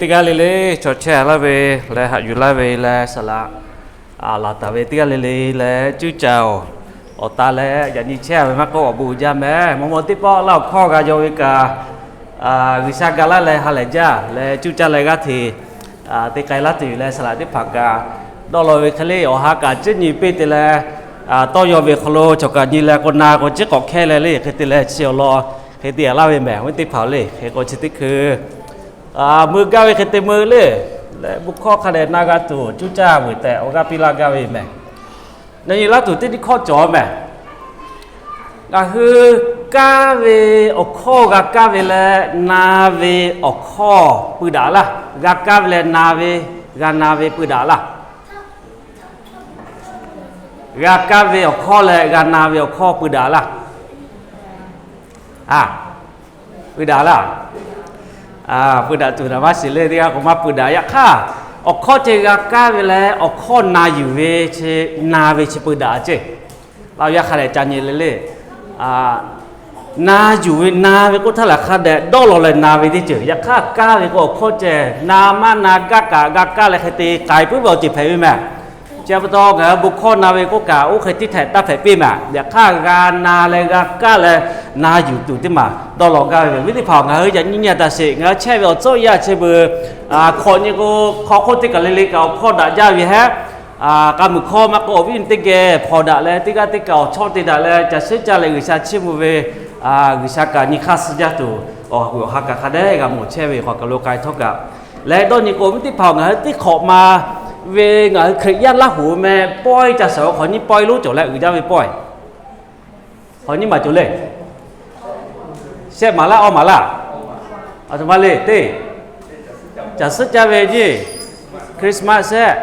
Teˇ g'aˇ le le chaw chehˇ laˇ ve leh haꞈ yuˬ laˇ ve leh saˍ laꞈ laˬ taˍ ve teˇ g'aˇ le le leh cuˇ caˇ-oˬ. Awˬ ta leh yaꞈ nyi chehˇ ve maˇ k'oˆ, awˬ bon uiˍ jaˇ mehˍ. Mvuhˇ maw teˇ pawˆ laˇ awˬ hkawˇ g'a yaw ve kaꞈ, G'uiˬsha ga laˇ leh ha lehˬ jaˇ leh cuˇ caˇ leh g'aˇ hteꞈ te k'ai laˇ tuˬ leh saˍ laꞈ teˇ hpaˍ kaꞈ dawˇ law ve hk'e le, awˬ ha kaꞈ ciˉ nyi piˇ te leh, tawˇ yaw ve hk'aw lo chaw kaꞈ nyi leh k'o na k'o ciˉ k'awꞈ hkehˇ leh le hk'e te leh chi awˬ lawn hk'e te laˇ ve mehˍ. Awˬ viˉ teˇ hpaˍ-oˬ le, hk'e k'o chi teˇ hkui mui gaˇ ve hk'e te mui le, leh bon hkawˇ hk'a dehꞈ na g'a tuˬ cuˇ caˇ vuiˬ tehꞈ awˬ g'aˇ piˇ laˇ gaˇ ve mehˍ. Na nyi laˇ tuˬ teˇ tiˉ hkawˇ cawˬ mehˍ. Ngaˬ hui kaˇ ve awˬ hkawˇ g'a kaˇ ve leh na ve awˬ hkawˇ pui daꞈ laˇ. G'a kaˇ ve leh na ve, g'a na ve pui daꞈ laˇ. G'a kaˇ ve awˬ hkawˇ leh g'a na ve awˬ hkawˇ pui daꞈ laˇ. A, pui daꞈ laˇ. Pui daꞈ tuˬ naˍ maˇ shiˍ le, teˇ g'aˇ k'o maˇ pui daꞈ. Yaꞈ hk'aˇ, awˬ hkawˇ ceh g'a kaˇ ve leh awˬ hkawˇ na yuˬ ve chi, na ve chi pui daꞈ ceˇ. Laˇ yaˇ hk'a dehꞈ ca nyi le le. Na yuˬ ve na ve k'oˆ htaˇ laˬ hk'a dehꞈ dawˇ law leh na ve teˇ ceuˬ. Yaꞈ hk'aˇ kaˇ ve k'o awˬ hkawˇ ceh na maˇ na gaˇ kaꞈ g'a kaˇ leh hk'e te k'ai puiˉ ve awˬ ceuˬ hpehꞈ ve mehˍ. Chi pa taw ngaˬ hui bon hkawˇ na ve k'oˆ kaꞈ oˇ hk'e tiˉ htehꞈ taˇ hpehꞈ piˇ mehˍ. Yaꞈ hk'aˇ g'a na leh g'a kaˇ leh na yuˬ tuˬ teˇ maˬ dawˇ law gaˇ ve mehˍ. Awˬ viˉ teˇ hpaˍ, ngaˬ hui yaꞈ nyi nyi a taꞈ sheˍ, ngaˬ hui chehˇ ve awˬ tcuhˉ awˬ yanˇ chi beuꞈ hk'awꞈ nyi k'o, hk'aw hk'oˆ teˇ kaˬ le le kaꞈ awˬ hkawˇ daꞈ jaˇ ve hehˉ. K'a muiˬ hkawˇ maˇ k'oˆ, awˬ viˉ nyi teˇ geh hpawnˬ daꞈ leh teˇ g'aˇ teˇ kaꞈ awˬ chawˇ te daꞈ leh caˬ suhˉ caˇ leh G'uiˬsha chiˇ mvuh ve G'uiˬsha kaꞈ nyi hk'aˇ suh jaˇ tuˬ, awˬ g'uiˬ awˬ ha kaꞈ hk'a dehꞈ g'a mawˬ chehˇ ve hk'aw kaˬ lo k'ai htawˇ kaꞈ leh dawˇ nyi k'o, awˬ viˉ teˇ hpaˍ, ngaˬ hui teˇ hk'awꞈ ma ve ngaˬ hui Hkriꞈ yaˇ Laˇ hoꞈ meh pawehˇ ca shaˍ-oˬ, hk'awꞈ nyiˇ pawehˇ lonˉ cawˬ leh uiˍ jaˇ ve pawehˇ. Hk'awꞈ nyiˇ maˬ cawˬ le. Shehˆ maˬ laˇ, awˇ maˬ laˇ. Aˬ htoꞈ ma le teˇ caˬ suhˉ caˇ ve nyiˇ, Christmas shehˆ,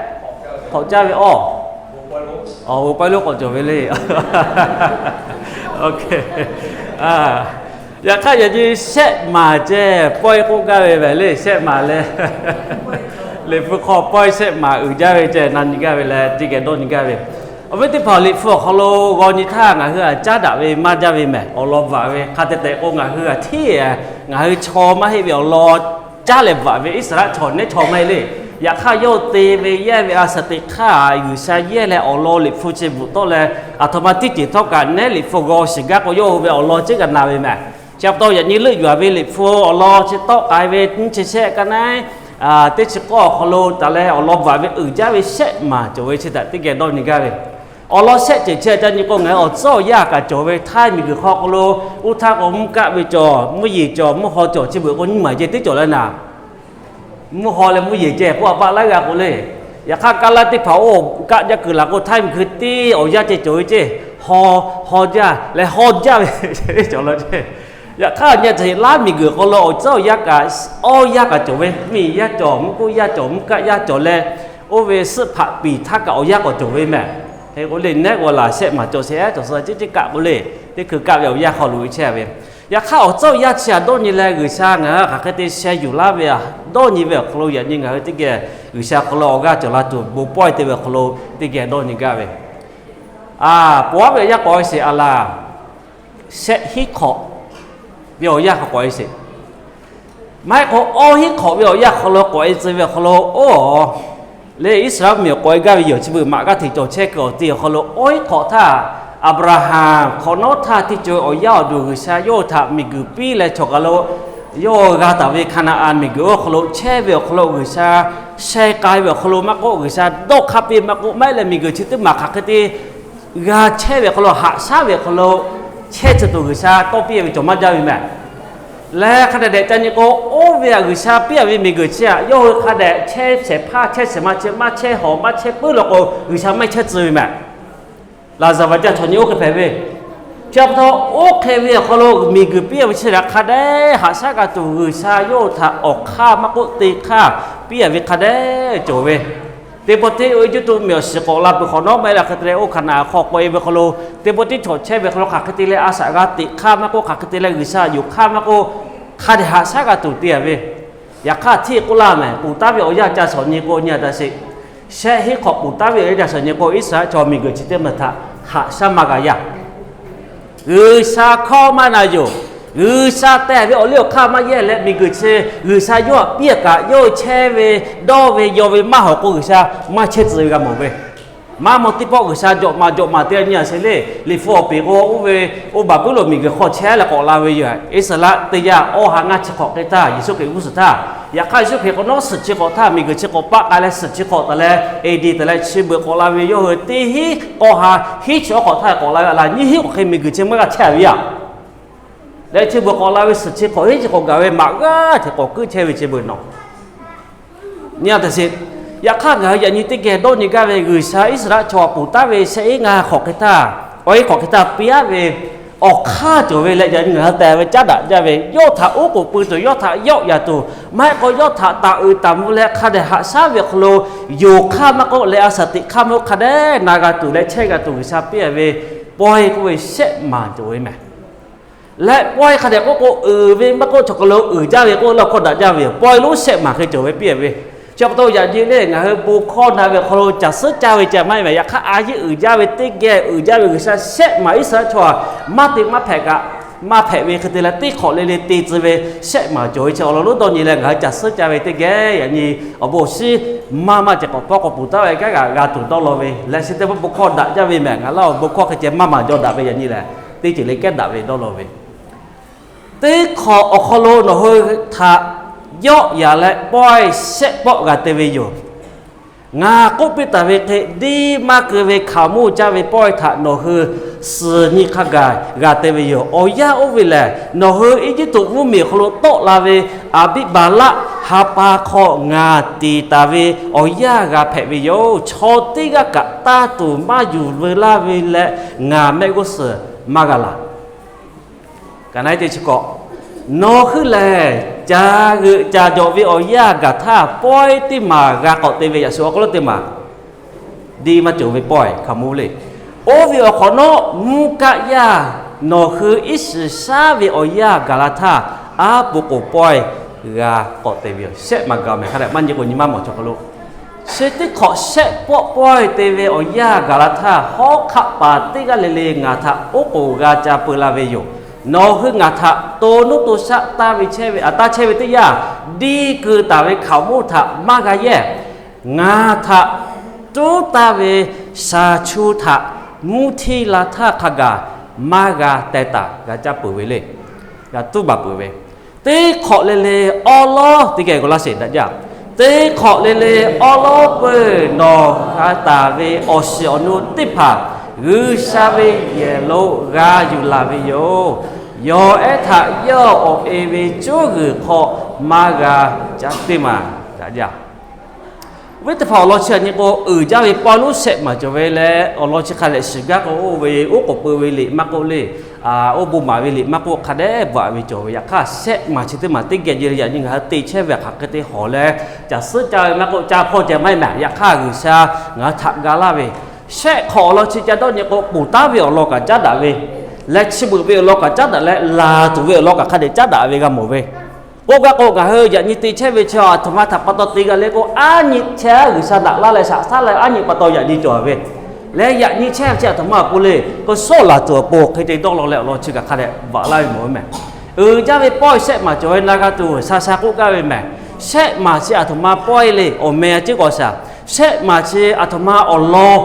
hk'awꞈ caˇ ve awˇ, awˬ pawehˇ lonˉ k'awꞈ cawˬ ve le. Yaꞈ hk'aˇ yaꞈ nyi shehˆ maˬ ceh pawehˇ k'oˆ gaˇ ve mehˍ le, shehˆ maˬ leh Liꞈ hpu hk'aw pawehˇ shehˆ maˬ uiˍ jaˇ ve ceh na nyi gaˇ ve leh teˇ geh dawˇ nyi gaˇ ve. Awˬ viˉ teˇ hpaˍ, Liꞈ hpu awˬ hk'aw lo g'aw nyi htaˇ ngaˬ hui a caˉ daꞈ ve maˇ jaˇ ve mehˍ. Awˬ lawn bvuhꞈ ve hk'a te tehꞈ k'o, ngaˬ hui a hteˇ, ngaˬ hui chaw maˇ heˆ ve awˬ lawn caˉ leh bvuhꞈ ve Iˉsaˍreˍlaˆ chaw nehˉ chaw maˇ heˆ le. Yaꞈ hk'aˇ yawˇ te ve yehˇ ve a shaꞈ teꞈ hk'aˇ G'uiˬsha yehˇ leh awˬ lawn Liꞈ hpu chi bvuhꞈ tawˆ leh, aˬ htoꞈ ma teˇ ceuˬ htawˇ kaꞈ nehˉ Liꞈ hpu g'aw shiˍ gaˇ k'o, yawˇ hui ve awˬ lawn ceh g'a na ve mehˍ. Chi pa taw yaꞈ nyi leuˆ yuˬ-a ve Liꞈ hpu awˬ lawn chi tawˆ k'ai ve nyiˇ chi shehˆ kaꞈ na teˇ chi k'awˇ awˬ hk'aw lo taˍ leh awˬ lawn bvuhꞈ ve uiˍ jaˇ ve shehˆ maˬ cawˬ ve chi htaꞈ teˇ geh dawˇ nyi gaˇ ve. Awˬ lawn shehˆ ceuˬ chi htaꞈ ca nyi k'o, ngaˬ hui awˬ tcuhˉ awˬ yanˇ kaꞈ cawˬ ve, htaiˇ miˬguiˬ hk'aw k'o lo, oˇ htaˇ k'o mvuhˇ kaˆ ve cawˬ, mvuhˇ yeˬ cawˬ, mvuhˇ haw cawˬ, chi beuꞈ k'o nyiˇ maˬ ceh teˇ cawˬ leh naˍ. Mvuhˇ haw leh mvuhˇ yeˬ ceh k'oˆ a paˆ laiˉ g'a k'o le. Yaꞈ hk'aˇ, kaˇ laˇ teˇ hpaˍ oˇ kaˆ jaˇ kuiˬ laˬ k'o, htaiˇ miˬguiˬ hteˇ awˬ yanˇ ceh cawˬ ve ceˇ. Haw, haw jaˇ leh haw jaˇ ve cawˬ la ceˇ. Yaꞈ hk'aˇ, nyi a taꞈ sheˍ, laˇ miˬguiˬ hk'aw lo awˬ tcuhˉ awˬ yanˇ kaꞈ awˇ yanˇ kaꞈ cawˬ ve, miˬ yaˇ cawˬ, mvuhˇ kuˆ yaˇ cawˬ, mvuhˇ kaˆ yaˇ cawˬ leh, oˇ ve suhˆ hpaꞈ piˍ htaˇ kaꞈ awˬ yanˇ k'awꞈ cawˬ ve mehˍ. Hk'e k'o le, nehˉ g'aw laˬ shehˆ maˬ cawˬ sheˍ, cawˬ suh ciˉ ciˉ kaˆ k'o le, teˇ hkui kaˆ ve awˬ yanˇ hk'aw loꞈ ve chehˇ ve. Yaꞈ hk'aˇ, awˬ tcuhˉ awˬ yanˇ chi htaꞈ dawˇ nyi leh G'uiˬsha ngaˬ hui hk'aˬ hk'e te sheh yuˬ laˇ ve, dawˇ nyi ve awˬ hk'aw lo yaꞈ nyi ngaˬ hui teˇ geh G'uiˬsha hk'aw lo awˬ g'aˇ cawˬ la tuˬ bon pawehˇ te ve awˬ hk'aw lo teˇ geh dawˇ nyi gaˇ ve. Aˬ, pon aˉ ve yaˇ k'awꞈ e sheˍ a laˬ, shehˆ hinˉ hk'awꞈ ve awˬ yanˇ hk'aw k'awꞈ e sheˍ. Maˇ heˆ k'o, awˇ hinˉ hk'awꞈ ve awˬ yanˇ hk'aw lo k'awꞈ e tcuh ve awˬ hk'aw lo, oˇ le, Iˉsaˍreˍlaˆ miˬ k'awꞈ e gaˇ ve yawˬ chi beuꞈ maꞈ g'aˇ hteꞈ cawˬ chehˇ kuiˬ awˬ te awˬ hk'aw lo, awˇ hinˉ hk'awꞈ htaˇ, Aˍbraˍhanˍ hk'awꞈ nawˉ htaˇ teˇ ceuˬ awˬ yaˇ awˬ duˬ G'uiˬsha yawˇ htaꞈ miˬguiˬ piˇ leh chawˬ kaˬ lo yawˇ g'a taˍ ve Hkaˍnaˍanˍ miˬguiˬ awˬ hk'aw lo chehˇ ve awˬ hk'aw lo G'uiˬsha sheh k'ai ve awˬ hk'aw lo maˇ k'oˆ, G'uiˬsha dawˇ hk'aˇ piˇ maˇ k'oˆ, maˇ heˆ leh miˬguiˬ chi teˇ maˬ hk'aˬ hk'e te g'a chehˇ ve awˬ hk'aw lo, haꞈ shaˉ ve awˬ hk'aw lo chehˇ tcuh tuˬ G'uiˬsha tawˇ piˇ ve cawˬ maˇ jaˇ ve mehˍ. Leh hk'a dehꞈ dehꞈ ca nyi k'o, oˇ ve aꞈ G'uiˬsha piˇ a ve miˬguiˬ chi aꞈ, yawˇ hui hk'a dehꞈ chehˇ shehˍ hpaˇ chehˇ shehˍ ma chi maˇ chehˇ hawˬ maˇ chehˇ puiˉ law k'o, G'uiˬsha maˇ chehˇ tcuh ve mehˍ. Laˍzaˍvaˍ ca chaw nyi oˇ hk'e hpehꞈ ve. Chi pa taw, oˇ hk'e ve awˬ hk'aw lo miˬguiˬ piˇ a ve chi htaꞈ hk'a dehꞈ haꞈ shaˉ g'a tuˬ G'uiˬsha yawˇ hui htaꞈ awˬ hk'aˇ maˇ k'oˆ te hk'aˇ piˇ a ve hk'a dehꞈ cawˬ ve. Teˇ pawˆ tiˉ oˇ Eˇjiˇtuꞈ mvuhˇmiˬ awˬ shiˍ k'awꞈ la peuˬ hk'awꞈ nawˉ, maˇ heˆ leh hk'e te leh oˇ Hkaˍnaˍanˍ hk'aw k'awꞈ e ve hk'aw lo, teˇ pawˆ tiˉ chaw chehˇ ve hk'aw lo hk'aˬ hk'e te leh a shaꞈ g'a teꞈ hk'aˇ maˇ k'oˆ, hk'aˬ hk'e te leh G'uiˬsha yonˍ hk'aˇ maˇ k'oˆ, hk'a dehꞈ haꞈ shaˉ g'a tuˬ te a ve. Yaꞈ hk'aˇ hteˇ k'oˆ laˇ mehˍ, ponˬ taˉ ve awˬ yanˇ ca shawˍ nyi k'o nyi a taꞈ sheˍ. Shehˆ hinˉ hk'awꞈ ponˬ taˉ ve awˬ yanˇ ca shawˍ nyi k'o, Iˉsaˍreˍlaˆ chaw miˬguiˬ chi teˇ maˬ htaꞈ haꞈ shaˉ maˇ g'a yaˇ. G'uiˬsha hkawˇ maˇ na yoˬ. G'uiˬsha teh ve awˬ liˇ awˬ hk'aˇ maˇ yehˇ leh, miˬguiˬ chi G'uiˬsha yawˇ htaꞈ piˇ a kaꞈ, yawˇ hui chehˇ ve, dawˇ ve, yaw ve maˇ hawꞈ k'o, G'uiˬsha maˇ chehˇ tcuh ve g'a mawˬ ve. Maˇ maw teˇ pawˆ G'uiˬsha jawꞈ maˍ jawꞈ maˍ te nyi a sheˍ le. Liꞈ hpu awˬ peˍ k'o, oˇ ve oˇ Baˍbuˍlonˍ miˬguiˬ hk'aw chehˇ leh k'awꞈ la ve yoˬ. Iˉsaˍreˍlaˆ teˇ yanˇ awˇ ha ngaˇ chi hk'awꞈ hk'e htaˇ, Yeˍsuˆ Hkriꞈ g'uˇ suhˍ htaˇ, yaꞈ hk'aˇ Yeˍsuˆ Hkriꞈ k'o nawˉ suhˍ chi hk'awꞈ htaˇ, miˬguiˬ chi hk'awꞈ paˆ k'ai leh suhˍ chi hk'awꞈ taˍ leh, A D taˍ leh chi beuꞈ k'awꞈ la ve yawˇ hui teˇ hinˉ awˇ ha hiˉ chi awˇ hk'awꞈ htaˇ k'awꞈ la ve a laˬ nyiˇ hinˉ k'awꞈ hk'e miˬguiˬ chi maˇ g'a chehˇ ve yaˇ. Leh chi beuꞈ k'awꞈ la ve suhˍ chi hk'awꞈ hiˉ chi hk'awꞈ gaˬ ve maꞈ g'aˇ hteꞈ k'awꞈ kuˆ chehˇ ve chi beuꞈ nawˬ nyi a taˍ sheˍ. Yaꞈ hk'aˇ ngaˬ hui yaꞈ nyi teˇ geh dawˇ nyi gaˇ ve G'uiˬsha Iˉsaˍreˍlaˆ chaw ponˬ taˉ ve shehˆ iˉ ngaˇ hk'awꞈ hk'e htaˇ, awˬ iˉ hk'awꞈ hk'e htaˇ piˇ aˉ ve awˬ hk'aˇ cawˬ ve leh, yaꞈ nyi ngaˬ hui tehˬ ve caˉ daꞈ jaˇ ve, yawˇ htaꞈ oˉ k'oˍ pui tuˬ, yawˇ htaꞈ yawˆ yan tuˬ, maˇ heˆ k'o yawˇ htaꞈ taˍ uiˍ taˍ mvuh leh hk'a dehꞈ haꞈ shaˉ ve awˬ hk'aw lo, yonˍ hk'aˇ maˇ k'oˆ leh a shaˍ teꞈ hk'aˇ maˇ k'oˆ hk'a dehꞈ na g'a tuˬ leh chehˇ g'a tuˬ G'uiˬsha piˇ a ve pawehˇ k'oˆ ve shehˆ maˍ cawˬ ve mehˬ. Leh pawehˇ hk'a dehꞈ k'oˆ k'o, uiˍ ve maˇ k'oˆ, chaw hk'aw lo uiˍ jaˇ ve k'oˆ lawˇ hkawˇ daꞈ jaˇ ve yoˬ. Pawehˇ lonˉ shehˆ maˍ hk'e cawˬ ve piˇ ve. Chi pa taw yaꞈ nyi le ngaˬ hui bon hkawˇ na ve awˬ hk'aw lo caˬ suhˉ caˇ ve ceh maˇ heˆ mehˬ. Yaꞈ hk'aˇ a yeˇ uiˍ jaˇ ve teˇ geh uiˍ jaˇ ve G'uiˬsha shehˆ maˍ Iˉsaˍreˍlaˆ chaw maˇ te maˇ hpehꞈ kaꞈ, maˇ hpehꞈ ve hk'e te leh teˇ hk'awꞈ le le te tcuh ve shehˆ maˍ cawˬ ve chi awˬ lawn lonˉ dawˇ nyi leh ngaˬ hui caˬ suhˉ caˇ ve teˇ geh yaꞈ nyi awˬ bon awˬ shinˉ maˇ maˇ ceh k'awꞈ hpawˇ k'awꞈ ponˬ taˉ ve kanˉ g'a g'a tuˬ dawˇ law ve leh, chi teˇ pawˆ bon hkawˇ daꞈ jaˇ ve mehˬ. Ngaˬ laˇ awˬ bon hkawˇ hk'e ceh maˇ maˍ jaw daꞈ ve yaꞈ nyi lehˬ, teˇ ceuˬ le kehˉ daꞈ ve dawˇ law ve teˇ hk'awꞈ awˬ hk'aw lo nawˬ hui htaꞈ yawˆ yan leh pawehˇ shehˆ pawˆ g'a te ve yoˬ. Ngaˬ k'oˆ piˇ taˍ ve hk'e, diˇ maˇ keu ve hkaoˍmonˇ caˇ ve pawehˇ htaꞈ nawˬ hui suhˍ nyi hk'a gaˬ g'a te ve yoˬ. Awˬ yanˇ oˇ ve lehˬ, nawˬ hui Eˇjiˇtuꞈ mvuhˇmiˬ awˬ hk'aw lo tawˆ la ve Aˍbiˆbaˍlaˆ ha pa hk'aw ngaˬ tiˍ taˍ ve awˬ yanˇ g'a hpehꞈ ve yoˬ. Chaw teˇ g'aˇ kaꞈ taˇ tuˬ maˇ yuˬ veu laˇ ve leh ngaˬ mehˆ g'uˇ suhˍ maˇ g'a laˬ. Nawˬ hui lehˬ, ca g'euꞈ ca jawꞈ ve awˬ yanˇ gaˬ htaˇ pawehˇ teˇ maˬ g'a k'awꞈ te ve yaꞈ shu awˬ hk'aw lo teˇ maˬ diˇ maˇ cawˬ ve pawehˇ hkaoˍmonˇ le. Oˇ ve awˬ hk'awꞈ nawˉ mvuhˇ kaˆ yaˇ nawˬ hui iˉ shiˍ shaˉ ve awˬ yanˇ gaˬ la htaˇ, aˉ po k'oˍ pawehˇ g'a k'awꞈ te ve yoˬ. Shehˆ maˬ gaˬ mehˬ hk'a dehꞈ maˇ nyi k'o nyi maˇ mawˬ chaw hk'aw lo chi teˇ hk'awꞈ shehˆ pawˆ pawehˇ te ve awˬ yanˇ gaˬ la htaˇ, hawˉ hk'aˆ paˍ teˇ g'aˇ le le ngaˬ htaꞈ oˉ k'oˍ g'a ca peu la ve yoˬ. Nawˬ hui ngaˬ htaꞈ to nuˇ to shaˆ taˇ ve chehˇ ve, a taˇ chehˇ ve teˇ yanˇ, diˇ keu taˍ ve hkaoˍmonˇ htaꞈ maˇ g'a yehˇ. Ngaˬ htaꞈ tuˉ taˇ ve shaˍ chu htaꞈ mvuhˇ htiˇ la htaˇ hk'a gaˬ maˇ g'a teh taˍ g'a caˇ peuˬ ve le. G'a tuˉ baˬ peuˬ ve, teˇ hk'awꞈ le le awˉ lawˉ teˇ geh g'aw laˇ sheˍ daꞈ jaˇ. Teˇ hk'awꞈ le le awˉ lawˉ peuˬ nawˬ g'a taˍ ve awˬ shiˍ awˬ nu teˇ hpaˍ G'uiˬsha ve yehˬ lo g'a yuˬ laˬ ve yoˬ. Yawˬ ehˉ htaꞈ yawˇ awˬ e ve cuˉ g'uiˬ hk'aw maˇ g'a caˇ teˇ maˬ daꞈ jaˇ. Viˉ teˇ hpaˍ awˬ lawn chi a nyi k'o, uiˍ jaˇ ve pawehˇ lonˉ shehˆ maˬ cawˬ ve leh, awˬ lawn chi hk'a lehꞈ shiˍ gaˇ k'o, oˇ ve oˉ k'oˍ pui ve liꞈ maˇ k'oˆ le, oˇ bon maˍ ve liꞈ maˇ k'oˆ, hk'a dehꞈ bvuhꞈ ve cawˬ ve. Yaꞈ hk'aˇ shehˆ maˬ chi teˇ maˬ teˇ geh ji leh yaꞈ nyi ngaˬ hui te chehˇ ve hk'aˬ hk'e te hawˬ leh, caˬ suhˉ caˇ ve maˇ k'oˆ, caˇ hpawˇ ceh maˇ heˆ mehˬ. Yaꞈ hk'aˇ G'uiˬsha ngaˬ hui htaꞈ ga laˇ ve shehˆ hk'awꞈ awˬ lawn chi ca dawˇ nyi k'o, ponˬ taˉ ve awˬ lawn kaꞈ caˉ daꞈ ve, leh chi beuꞈ ve awˬ lawn kaꞈ caˉ daꞈ leh, laˬ tuˬ ve awˬ lawn kaꞈ hk'a dehꞈ caˉ daꞈ ve g'a mawˬ ve. K'oˆ gaˇ k'o, ngaˬ hui yaꞈ nyi te chehˇ ve chi aˬ htoꞈ ma htaꞈ pa taw te g'a le k'o, aˉ nyi chehˇ G'uiˬsha daꞈ laˇ leh shaꞈ shaˉ leh aˉ nyi pa taw yaꞈ nyi cawˬ ve, leh yaꞈ nyi chehˇ ve chi aˬ htoꞈ ma awˬ pon le k'o, sawˉ laˬ tuˬ awˬ pon hk'e te dawˇ law leh awˬ lawn chi kaꞈ hk'a dehꞈ bvuhꞈ laˇ ve mawˬ ve mehˬ. Uiˍ jaˇ ve pawehˇ shehˆ maˬ cawˬ ve na g'a tuˬ sha sha k'oˆ gaˇ ve mehˬ. Shehˆ maˬ chi aˬ htoꞈ ma pawehˇ le, awˬ meh a ciˉ k'awꞈ shaˍ. Shehˆ maˬ chi aˬ htoꞈ ma awˬ lawn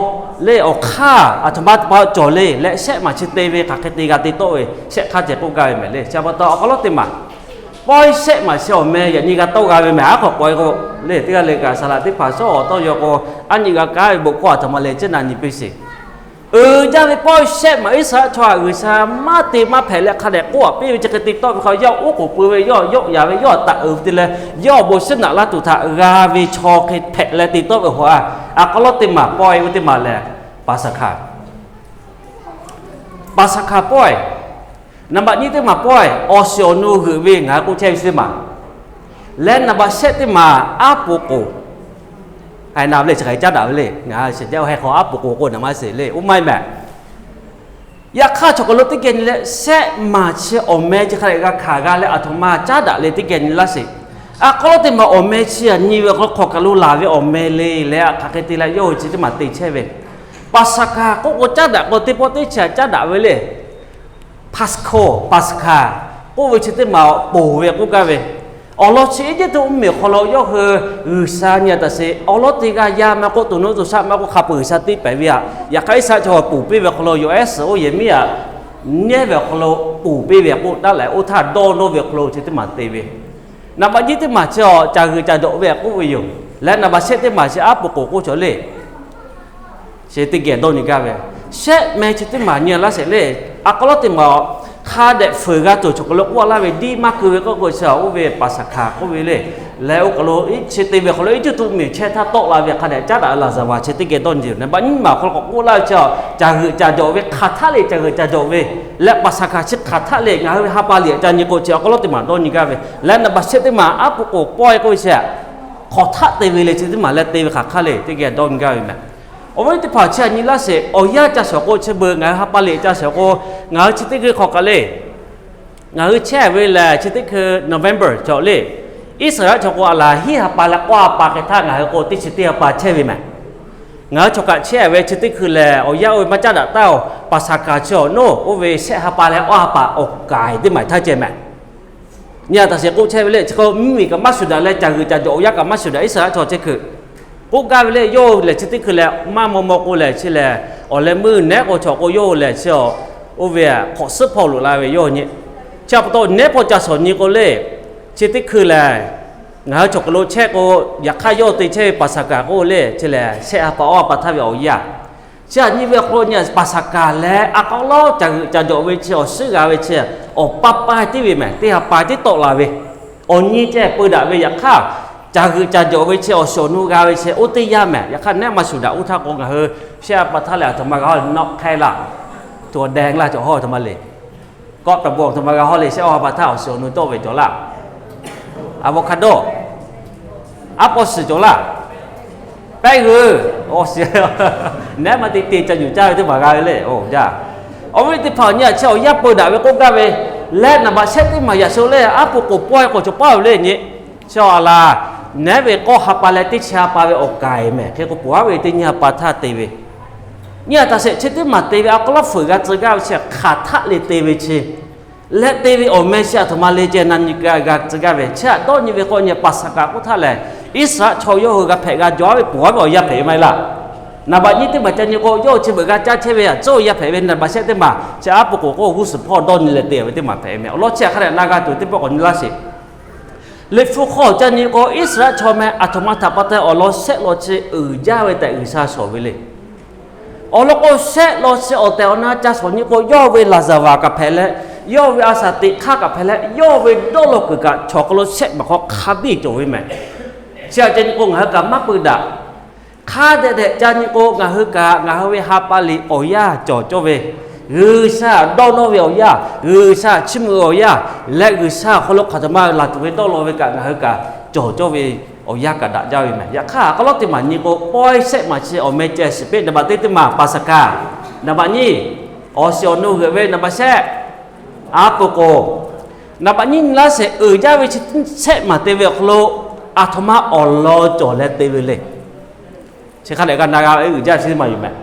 le, awˬ hk'aˇ aˬ htoꞈ ma teˇ pa cawˬ le leh, shehˆ maˬ chi te ve hk'aˬ hk'e te g'a te tawˆ ve shehˆ hk'aˇ ceh k'oˆ gaˇ ve mehˬ le. Chi pa taw awˬ hk'aw lo teˇ maˬ pawehˇ shehˆ maˬ chi awˬ meh yaꞈ nyi g'a tawˆ g'a ve mehˬ. Aˉ hk'awꞈ k'awꞈ e k'o le, teˇ g'aˇ le kaꞈ saˍ laꞈ teˇ hpaˍ sawˉ awˬ tawˇ yaw k'o, aˉ nyi g'a kaˉ ve bon hkawˇ aˬ htoꞈ ma lehˬ ceˇ na nyi piˇ sheˍ. Uiˍ jaˇ ve pawehˇ shehˆ maˬ Iˉsaˍreˍlaˆ chaw htaꞈ G'uiˬsha maˇ te maˇ hpehꞈ leh hk'a dehꞈ k'oˆ aꞈ piˇ ve chi hk'e te tawˆ ve hk'aw, yawˇ oˉ k'oˍ pui ve, yawˇ yawˆ yan ve, yawˇ taˍ uiˍ ve te leh, yawˇ awˬ bon shiˉ naꞈ laˇ tuˬ htaꞈ g'a ve chaw hk'e hpehꞈ leh te tawˆ ve haw a. Aˬ hk'aw lo teˇ maˬ pawehˇ ve teˇ maˬ lehˬ, Paˍsaˍhkaˍ Paˍsaˍhkaˍ pawehˇ, naˍ baꞈ nyiˇ teˇ maˬ pawehˇ awˬ shiˍ awˬ nu g'euꞈ ve ngaˬ hui k'oˆ chehˇ ve chi teˇ maˬ, leh naˍ baꞈ shehˆ teˇ maˬ aˉ po k'oˍ. Haiˬ na ve le chi hk'aˬ hk'e caˉ daꞈ ve le, ngaˬ hui shehˍ jaˇ heh hk'aw aˉ po k'oˍ k'o naˍ maˇ sheˍ le, oˇ maˇ heˆ mehˬ. Yaꞈ hk'aˇ chaw hk'aw lo teˇ geh nyi leh shehˆ maˬ chi awˬ meh chi hk'a dehꞈ g'a hkanˍ g'a leh aˬ htoꞈ ma caˉ daꞈ le teˇ geh nyi laˇ sheˍ. Aˬ hk'aw lo teˇ maˬ awˬ meh chi aˬ nyi ve awˬ hk'aw lo hk'aˬ kaˬ lo laˬ ve awˬ meh le leh, hk'aˬ hk'e te leh yawˇ hui chi teˇ maˬ te chehˇ ve. Paˍsaˍhkaˍ k'oˆ k'o caˉ daꞈ k'o teˇ pawˆ teˇ chi aˬ caˉ daꞈ ve le. Paˍsaˍhkaˍ, Paˍsaˍhkaˍ k'oˆ ve chi teˇ maˬ ponˬ ve k'oˆ gaˇ ve. Awˬ lawn chi Eˇjiˇtuꞈ mvuhˇmiˬ awˬ hk'aw lo yawˇ hui G'uiˬsha nyi a taꞈ sheˍ, awˬ lawn teˇ g'aˇ yaˇ maˇ k'oˆ, to nuˇ to shaˆ maˇ k'oˆ, hk'a peu G'uiˬsha teˇ pehˍ ve aꞈ. Yaꞈ hk'aˇ Iˉsaˍreˍlaˆ chaw ponˬ piˇ ve awˬ hk'aw lo, yawˬ ehˉ suhˍ oˇ yehˬ miˉ aꞈ nehˉ ve awˬ hk'aw lo ponˬ piˇ ve k'oˆ taˉ leh, oˇ htaˇ dawˇ nawˇ ve awˬ hk'aw lo chi teˇ maˬ te ve. Naˍ baꞈ nyiˇ teˇ maˬ chi awˬ caˬ g'euꞈ caˬ dawꞈ ve k'oˆ ve yoˬ. Leh naˍ baꞈ shehˆ teˇ maˬ chi aˉ po k'oˍ k'oˆ cawˬ le. Chi teˇ geh dawˇ nyi gaˇ ve, shehˆ meh chi teˇ maˬ nyi laˇ sheˍ le. A k'aw lawˉ teˇ maˬ hk'a dehꞈ fuiˍ g'a tuˬ chaw k'aw lo k'oˆ laˇ ve diˇ maˇ keu ve k'oˆ k'o chi, oˇ ve Paˍsaˍhkaˍ k'oˆ ve le. Leh oˇ k'aw lo chi te ve hk'aw lo Eˇjiˇtuꞈ mvuhˇmiˬ chehˇ htaˇ tawˆ la ve hk'a dehꞈ caˉ daꞈ laˍzaˍvaˍ chi teˇ geh dawˇ nyi ve. Naˍ baꞈ nyiˇ maˬ hk'aw lo k'awꞈ k'oˆ laˇ ve chi, caˬ g'euꞈ caˬ dawꞈ ve hk'aˬ htaˆ le, caˬ g'euꞈ caˬ dawꞈ ve leh Paˍsaˍhkaˍ chi hk'aˬ htaˆ le, ngaˬ hui ve ha pa liꞈ ca nyi k'o chi a k'aw lawˉ teˇ maˬ dawˇ nyi gaˇ ve. Leh naˍ baꞈ shehˆ teˇ maˬ aˉ po k'oˍ pawehˇ k'oˆ ve chi, hk'aˬ htaˆ te ve le chi teˇ maˬ leh te ve hk'aˬ hk'aˇ le teˇ geh dawˇ nyi gaˇ ve meh. Awˬ viˉ teˇ hpaˍ chi htaꞈ nyi laˇ sheˍ, awˬ yanˇ ca shawˍ k'o chi beuꞈ ngaˬ hui ha pa liꞈ ca shawˍ k'o, ngaˬ hui chi teˇ g'aˇ hk'aw kaꞈ le, ngaˬ hui chehˇ ve lehˬ chi teˇ hkui November cawˬ le. Iˉsaˍreˍlaˆ chaw k'o aˬ laˬ hiˉ ha pa leh k'awˇ ha pa hk'e htaˇ ngaˬ hui k'o teˇ chi teˇ ha pa chehˇ ve meh. Ngaˬ hui chaw kaꞈ chehˇ ve chi teˇ hkui lehˬ, awˬ yanˇ oˇ ve maˇ caˉ daꞈ taˉ-oˬ, Paˍsaˍhkaˍ chi awˬ naˉ oˇ ve shehˆ ha pa leh k'awˇ ha pa awˬ kaiˍ teˇ maˬ htaˇ ceh meh. Nyi a taꞈ sheˍ k'oˆ chehˇ ve le, chi hk'e mvuhˇmiˬ kaꞈ maˇ shuˍ daꞈ leh caˬ g'euꞈ caˬ dawꞈ awˬ yanˇ kaꞈ maˇ shuˍ daꞈ Iˉsaˍreˍlaˆ chaw chi hkui k'oˆ gaˇ ve le. Yawˇ hui lehˬ chi teˇ hkui lehˬ maˇ maw maw k'o lehˬ chi lehˬ, awˬ leh meuˇ nehˉ k'o chaw k'o yawˇ hui lehˬ chi, oˇ ve hk'awꞈ suhˉ hpawˇ loꞈ la ve yawˇ nyi. Chi pa taw nehˉ hpawˇ ca shawˍ nyi k'o le, chi teˇ hkui lehˬ ngaˬ hui chaw k'aw lo chehˇ k'o, yaꞈ hk'aˇ yawˇ te chehˇ ve Paˍsaˍhkaˍ k'oˆ le chi lehˬ shehˆ ha pa awˇ ha pa htaˇ ve awˬ yanˇ. Chi htaꞈ nyi ve awˬ hk'aw lo nyi Paˍsaˍhkaˍ leh a k'aw lawˉ caˬ g'euꞈ caˬ dawꞈ ve chi awˬ suhˉ g'a ve chi, awˬ pa pa tiˉ ve meh, teˇ ha pa tiˉ tawˆ la ve, awˬ nyi ceh peu daꞈ ve yaꞈ hk'aˇ, caˬ g'euꞈ caˬ dawꞈ ve chi awˬ shiˍ awˬ nu g'a ve chi oˇ teˇ yanˇ meh. Yaꞈ hk'aˇ nehˉ maˇ shuˍ daꞈ oˇ htaˇ k'o ngaˬ hui shehˆ ha pa htaˇ leh aˬ htoꞈ ma g'a hawˇ le, nawˆ hk'ehˇ laˇ, tuˬ awˬ dehˬ laˇ cawˬ hawˇ aˬ htoꞈ ma le. Kawˆ taˍ bon aˬ htoꞈ ma g'a hawˇ le, shehˆ awˇ ha pa htaˇ awˬ shiˍ awˬ nu tawˆ ve cawˬ laˇ. Avocado, aˉ pawˇ shiˍ cawˬ laˇ. Pehˉ g'uiˬ, awˬ shiˍ, nehˉ maˇ te te ca yuˬ caˇ ve teˇ maˬ g'a ve le. Oˇ jaˇ, awˬ viˉ teˇ hpaˍ nyi a chi awˬ yanˇ peu daꞈ ve k'oˆ gaˇ ve, leh naˍ baꞈ shehˆ teˇ maˬ yaꞈ sho le aˉ po k'oˍ pawehˇ k'o cawˬ paˉ ve le nyi. Chi awˬ laˬ, nehˉ ve k'awˇ ha pa leh teˇ chi ha pa ve awˬ kaiˍ meh, hk'e k'o ponˬ aˉ ve teˇ nyiˇ ha pa htaˇ te ve. Nyi a taꞈ sheˍ chi teˇ maˬ te ve a k'aw lawˉ fuiˍ g'a tcuh gaˇ ve chi hk'aˬ htaˆ le te ve chi leh te ve awˬ meh chi aˬ htoꞈ ma le ceh na nyi g'a tcuh gaˇ ve. Chi htaꞈ dawˇ nyi ve k'o nyi Paˍsaˍhkaˍ k'oˆ htaˇ lehˬ, Iˉsaˍreˍlaˆ chaw yawˇ hui g'a hpehꞈ g'a jaw ve ponˬ aˉ ve awˬ yanˇ hpehꞈ ve maˇ heˆ laˇ. Naˍ baꞈ nyiˇ teˇ maˬ ca nyi k'o yawˇ hui chi beuꞈ g'a caˇ chehˇ ve aꞈ tcuhˉ awˬ yanˇ hpehꞈ ve. Naˍ baꞈ shehˆ teˇ maˬ chi aˉ po k'oˍ k'o g'uˇ suhˍ hpawˇ dawˇ nyi leh te ve teˇ maˬ hpehꞈ ve meh. Awˬ lawn chi htaꞈ hk'a dehꞈ na g'a tuˬ teˇ pawˆ k'awꞈ nyi laˇ sheˍ. Liꞈ hpu hk'aw ca nyi k'o Iˉsaˍreˍlaˆ chaw meh aˬ htoꞈ ma htaꞈ pa taw awˬ lawn shehˆ lawn chi uiˍ jaˇ ve tehꞈ G'uiˬsha shawˍ ve le. Awˬ lawn k'o shehˆ lawn chi awˬ tehˬ awˬ na ca shawˍ nyi k'o, yawˇ ve laˍzaˍvaˍ kaꞈ hpehꞈ leh, yawˇ ve a shaˍ teꞈ hk'aˇ kaꞈ hpehꞈ leh, yawˇ ve dawˇ law kuiˬ kaꞈ chaw hk'aw lo shehˆ maˬ hk'aw hk'a biˇ cawˬ ve meh. Chi htaꞈ ca nyi k'o ngaˬ hui kaꞈ maˇ peu daꞈ. Hk'a dehꞈ dehꞈ ca nyi k'o ngaˬ hui kaꞈ ngaˬ hui ve ha pa liꞈ awˬ yanˇ cawˬ cawˇ ve, G'uiˬsha dawˇ nawˇ ve awˬ yanˇ, G'uiˬsha chiˇ mvuh ve awˬ yanˇ, leh G'uiˬsha awˬ hk'aw lo hk'aˬ htoꞈ ma laˬ tuˬ ve dawˇ law ve kaꞈ ngaˬ hui kaꞈ cawˬ cawˇ ve awˬ yanˇ kaꞈ daꞈ jaˇ ve meh. Yaꞈ hk'aˇ a k'aw lawˉ teˇ maˬ nyi k'o pawehˇ shehˆ maˬ chi awˬ meh ceh shiˍ piˇ. Naˍ baꞈ teˇ teˇ maˬ Paˍsaˍhkaˍ, naˍ baꞈ nyiˇ awˬ shiˍ awˬ nu g'euꞈ ve, naˍ baꞈ shehˆ aˉ po k'oˍ, naˍ baꞈ nyiˇ nyi laˇ sheˍ uiˍ jaˇ ve chi shehˆ maˬ te ve awˬ hk'aw lo aˬ htoꞈ ma awˬ lawn cawˬ leh te ve le. Chi hk'a dehꞈ g'a na g'a uiˍ jaˇ ve chi teˇ maˬ yoˬ meh.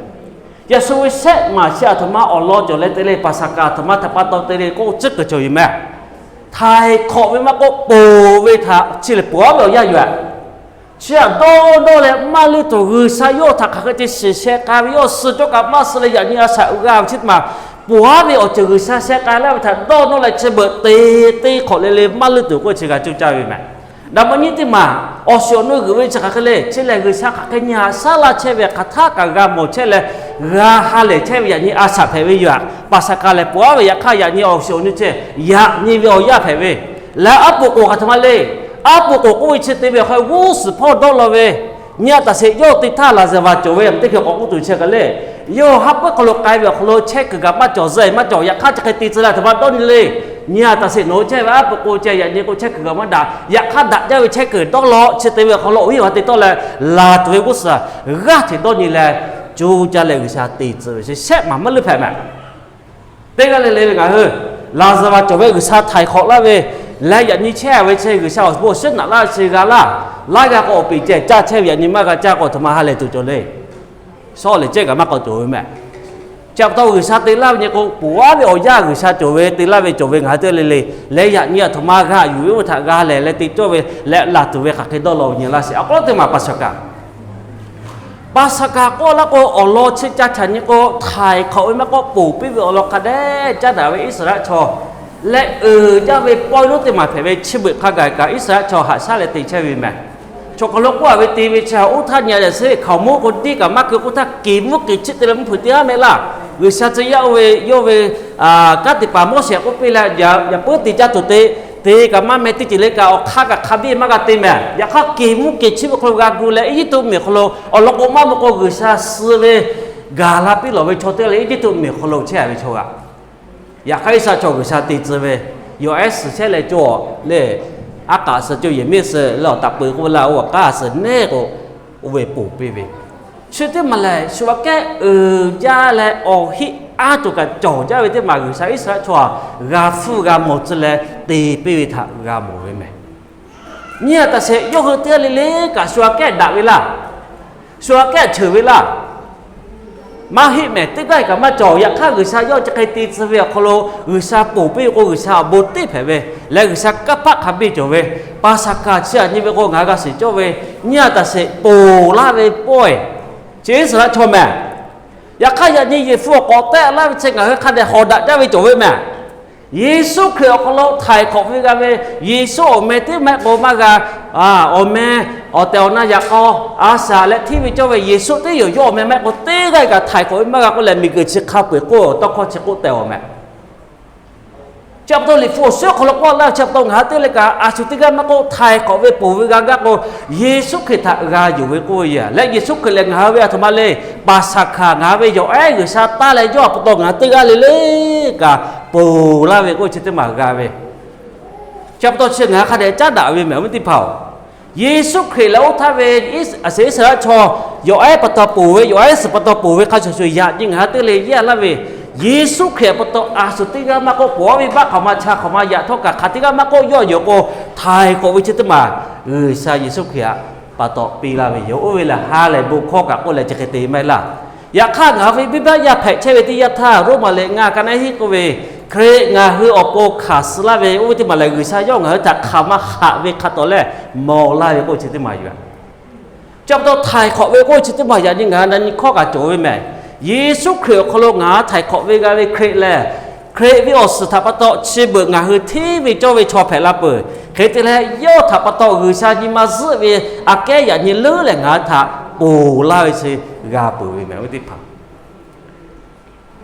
Yaꞈ shu ve shehˆ maˬ chi aˬ htoꞈ ma awˬ lawn cawˬ leh te le, Paˍsaˍhkaˍ aˬ htoꞈ ma htaꞈ pa taw te le k'oˆ tcuhˉ kuiˬ cawˬ yoˬ meh. Htaiˍ hk'awꞈ ve maˇ k'oˆ, ponˬ ve htaꞈ chi lehˬ ponˬ aˉ ve awˬ yanˇ yoˬ. Chi htaꞈ dawˇ nawˇ leh maˇ leuˆ tuˬ G'uiˬsha yawˇ htaꞈ hk'aˬ hk'e te shiˍ sheh k'ai ve, yawˇ suh cawˇ kaꞈ maˇ suh leh yaꞈ nyi a shaꞈ g'a ve chi teˇ maˬ ponˬ aˉ ve awˬ ceuˬ G'uiˬsha sheh k'ai laˇ ve htaꞈ dawˇ nawˇ leh chi beuꞈ te teˇ hk'awꞈ le le maˇ leuˆ tuˬ k'oˆ chi g'a cuˇ caˇ ve meh. Naˍ baꞈ nyiˇ teˇ maˬ awˬ shiˍ awˬ nu g'euꞈ ve chi hk'aˬ hk'e le, chi lehˬ G'uiˬsha hk'aˬ hk'e nyi haꞈ shaˉ laˇ chehˇ ve hk'aˬ htaˇ kaꞈ g'a mawˬ chehˇ leh g'a ha lehˬ chehˇ ve yaꞈ nyi a shaꞈ hpehꞈ ve yoˬ. Paˍsaˍhkaˍ lehˬ ponˬ aˉ ve yaꞈ hk'aˇ yaꞈ nyi awˬ shiˍ awˬ nu chi yaꞈ nyi ve awˬ yanˇ hpehꞈ ve. Leh aˉ po k'oˍ hk'aˬ htoꞈ ma le, aˉ po k'oˍ k'oˆ ve chi te ve awˬ hk'aw g'uˇ suhˍ hpawˇ dawˇ law ve, nyi a taꞈ sheˍ yawˇ te htaˇ laˍzaˍvaˍ cawˬ ve teˇ hkui k'awꞈ k'oˆ tuˬ chi hk'e le. Yawˇ haˉ peuˉ hk'aw lo k'ai ve awˬ hk'aw lo chehˇ kuiˬ kaꞈ maˇ cawˬ, zuhꞈ maˇ cawˬ, yaꞈ hk'aˇ chi hk'e te tcuh leh aˬ htoꞈ ma dawˇ nyi le. Nyi a taꞈ sheˍ nawˬ hui chehˇ ve aˉ po k'oˍ ceh yaꞈ nyi k'o chehˇ kuiˬ kaꞈ maˇ daꞈ, yaꞈ hk'aˇ daꞈ jaˇ ve chehˇ kuiˬ dawˇ law chi te ve awˬ hk'aw lo awˬ hiˉ awˬ ha te tawˆ leh laˬ tuˬ ve g'uˇ suhˍ g'aˇ hteꞈ dawˇ nyi leh cuˇ caˇ leh G'uiˬsha te tcuh ve chi shehˆ maˬ maˇ leuˆ hpehꞈ meh. Teˇ g'aˇ le le ve ngaˬ hui laˍzaˍvaˍ cawˬ ve G'uiˬsha htaiˍ hk'awꞈ laˇ ve, leh yaꞈ nyi chehˇ ve chi G'uiˬsha awˬ bon awˬ shiˉ naꞈ laˇ ve chi g'a laˇ. Laˇ g'a k'o awˬ peꞈ ceh caˇ chehˇ ve yaꞈ nyi maˇ g'a caˇ k'o aˬ htoꞈ ma ha lehˬ tuˬ cawˬ le. Sawˉ lehˬ cehˇ kaꞈ maˇ k'awꞈ cawˬ ve meh. Chi pa taw G'uiˬsha te laˇ ve nyi k'o, poˬ aˉ ve awˬ yanˇ G'uiˬsha cawˬ ve, te laˇ ve cawˬ ve ngaˬ hui teˇ g'aˇ le le, leh yaꞈ nyi aˬ htoꞈ ma g'a yuˬ ve oˇ ve htaꞈ g'a lehˬ leh te cawˇ ve leh laˬ tuˬ ve hk'aˬ hk'e dawˇ law nyi laˇ sheˍ. Awˬ hk'aw lo teˇ maˬ Paˍsaˍhkaˍ, Paˍsaˍhkaˍ k'oˆ laˇ k'o, awˬ lawn chi ca htaꞈ nyi k'o, htaiˍ hk'awꞈ ve maˇ k'oˆ, ponˬ piˇ ve awˬ lawn hk'a dehꞈ caˉ daꞈ ve Iˉsaˍreˍlaˆ chaw leh uiˍ jaˇ ve pawˇ lonˉ teˇ maˬ hpehꞈ ve chi beuꞈ hk'a gaˬ kaꞈ, Iˉsaˍreˍlaˆ chaw haꞈ shaˉ leh te chehˇ ve mehˬ. Chaw hk'aw lo k'oˆ a ve te ve chi oˇ htaˇ nyi a lehˬ, suhˉ hkaoˍmonˇ k'o diˇ kaꞈ maˇ keu k'oˆ htaˇ, keˍ mvuhˇ keˍ chiˆ te leh mvuhˇ hpeuꞈ te aˉ mehˆ laˇ. G'uiˬsha tcuh yaˇ oˇ ve yawˇ ve kanˉ te paˍ Moˉseˍ k'oˆ piˇ leh, yaꞈ puiˉ te caˇ tuˬ te, te kaꞈ maˇ meh teˇ ceuˬ le kaꞈ, awˬ hk'aˇ kaꞈ hk'a biˇ maˇ g'a te mehˬ. Yaꞈ hk'aˇ, keˍ mvuhˇ keˍ chiˆ ve hk'aw lo g'a gu leh, Eˇjiˇtuꞈ miˬ hk'aw lo awˬ lawn k'o maˇ maw k'o, G'uiˬsha suh ve gaˬ la piˇ lawˬ ve chaw teˇ g'aˇ leh Eˇjiˇtuꞈ miˬ hk'aw lo chehˇ a ve chaw g'aꞈ. Yaꞈ hk'aˇ, Iˉsaˍreˍlaˆ chaw G'uiˬsha te tcuh ve, yawˬ ehˉ suhˍ chehˇ leh cawˬ le, aˉ k'aꞈ suhˍ cawˬ yehˬ miˇ suhˍ leh awˬ taˍ peuˬ k'oˆ ve laˇ, oˇ kaꞈ k'aˉ suhˍ neˉ k'o, oˇ ve ponˬ piˇ ve. Chi teˇ maˬ lehˬ, shu aꞈ kehˉ uiˍ jaˇ leh awˬ heˆ aˉ tuˬ kaꞈ cawˬ jaˇ ve teˇ maˬ G'uiˬsha Iˉsaˍreˍlaˆ chaw htaꞈ g'a hpfuhˇ g'a mawˬ tcuh leh te piˇ ve htaꞈ g'a mawˬ ve mehˬ. Nyi a taꞈ sheˍ, yawˇ hui teˇ g'aˇ le le kaꞈ shu aꞈ kehˉ daꞈ ve laˇ, shu aꞈ kehˉ cheuˬ ve laˇ. Maˇ heˆ mehˬ, teˇ g'aˇ kaꞈ maˇ cawˬ. Yaꞈ hk'aˇ, G'uiˬsha yawˇ chi hk'e te tcuh ve awˬ hk'aw lo G'uiˬsha ponˬ piˇ ve k'o, G'uiˬsha awˬ bon teˇ hpehꞈ ve leh G'uiˬsha kanˇ paˆ hk'a biˇ cawˬ ve, Paˍsaˍhkaˍ chi aꞈ nyi ve k'o ngaˬ hui g'a shiˍ cawˇ ve, nyi a taꞈ sheˍ ponˬ laˇ ve pawehˇ chi Iˉsaˍreˍlaˆ chaw mehˬ. Yaꞈ hk'aˇ, yaꞈ nyi Yeˍsuˆ awˬ k'awꞈ tehˆ laˇ ve chi ngaˬ hui hk'a dehꞈ hawˍ daꞈ jaˇ ve cawˬ ve mehˬ. Yeˍsuˆ Hkriꞈ awˬ hk'aw lo htaiˍ hk'awꞈ ve g'a ve, Yeˍsuˆ awˬ meh teˇ mehˆ k'o maˇ g'a, awˬ meh awˬ tehˬ awˬ na yaꞈ k'aw a shaˍ leh hteˇ ve cawˇ ve Yeˍsuˆ teˇ yawˬ yawˇ awˬ meh mehˆ k'o teˇ g'aˇ kaꞈ htaiˍ hk'awꞈ ve maˇ g'a k'oˆ leh, miˬguiˬ chi hk'a peu-eˬ k'oˆ tawˇ hkawˇ chi k'oˆ tehˬ awˬ mehˬ. Chi pa taw Liꞈ hpu awˬ suhˉ hk'aw lo k'oˆ laˇ ve, chi pa taw ngaˬ hui teˇ g'aˇ le kaꞈ a shu teˇ g'aˇ maˇ k'oˆ, htaiˍ hk'awꞈ ve ponˬ ve g'a gaˇ k'o, Yeˍsuˆ Hkriꞈ htaꞈ g'a yonˍ ve k'oˆ ve yoˬ. Leh Yeˍsuˆ Hkriꞈ lehˬ ngaˬ hui ve aˬ htoꞈ ma le, Paˍsaˍhkaˍ ngaˬ hui ve yawˬ ehˉ G'uiˬsha taˇ leh yawˇ a pa taw ngaˬ hui teˇ g'aˇ le le kaꞈ ponˬ laˇ ve k'oˆ ve chi teˇ maˬ g'a ve. Chi pa taw chi ngaˬ hui hk'a dehꞈ caˉ daꞈ ve mehˬ, awˬ viˉ teˇ hpaˍ-oˬ. Yeˍsuˆ Hkriꞈ leh oˇ htaˇ ve a shu Iˉsaˍreˍlaˆ chaw yawˬ ehˉ pa taw ponˬ ve, yawˬ ehˉ suhˍ pa taw ponˬ ve hk'a shuˍ shuˍ yaꞈ nyi ngaˬ hui teˇ le yaˇ laˇ ve, Yeˍsuˆ Hkriꞈ pa taw a shu teˇ g'aˇ maˇ k'oˆ, ponˬ a ve baˆ hk'awꞈ ma cha hk'awꞈ ma yaꞈ htawˇ kaꞈ hk'aˬ teˇ g'aˇ maˇ k'oˆ, yawˇ yawˬ k'o htaiˍ hk'awꞈ ve chi teˇ maˬ G'uiˬsha Yeˍsuˆ Hkriꞈ htaꞈ pa taw piˇ laˇ ve yoˬ. Oˇ ve lehˬ ha lehˬ bon hkawˇ kaꞈ k'oˆ leh chi hk'e te maˇ heˆ laˇ. Yaꞈ hk'aˇ, ngaˬ hui ve venˇbaˆ yaˇ hpehꞈ chehˇ ve teˇ yanˇ htaˇ, Roˉmaꞈ lehˬ ngaˬ ka naˆ hiˆ k'oˆ ve, Hkriꞈ ngaˬ hui awˬ pon hkanˍ suh laˇ ve, oˇ ve teˇ maˬ lehˬ G'uiˬsha yawˇ ngaˬ hui htaꞈ hk'aˬ ma haꞈ ve hk'a tawˍ lehˬ mawˬ laˇ ve k'oˆ chi teˇ maˬ yoˬ. Chi pa taw htaiˍ hk'awꞈ ve k'oˆ chi teˇ maˬ yaꞈ nyi ngaˬ hui na nyi hkawˇ kaꞈ cawˬ ve mehˬ. Yeˍsuˆ Hkriꞈ awˬ hk'aw lo ngaˬ hui htaiˍ hk'awꞈ ve g'a ve Hkriꞈ lehˬ, Hkriꞈ ve awˬ suhˍ htaꞈ pa taw chi beuꞈ ngaˬ hui hteˇ ve cawˇ ve chaw hpehꞈ la peuˬ. Hk'e te leh, yawˇ htaꞈ pa taw G'uiˬsha nyi ma zuhˆ ve aꞈ kehˉ yaꞈ nyi leuˉ lehˬ ngaˬ hui htaꞈ ponˬ laˇ ve chi g'a peuˬ ve mehˬ, awˬ viˉ teˇ hpaˍ.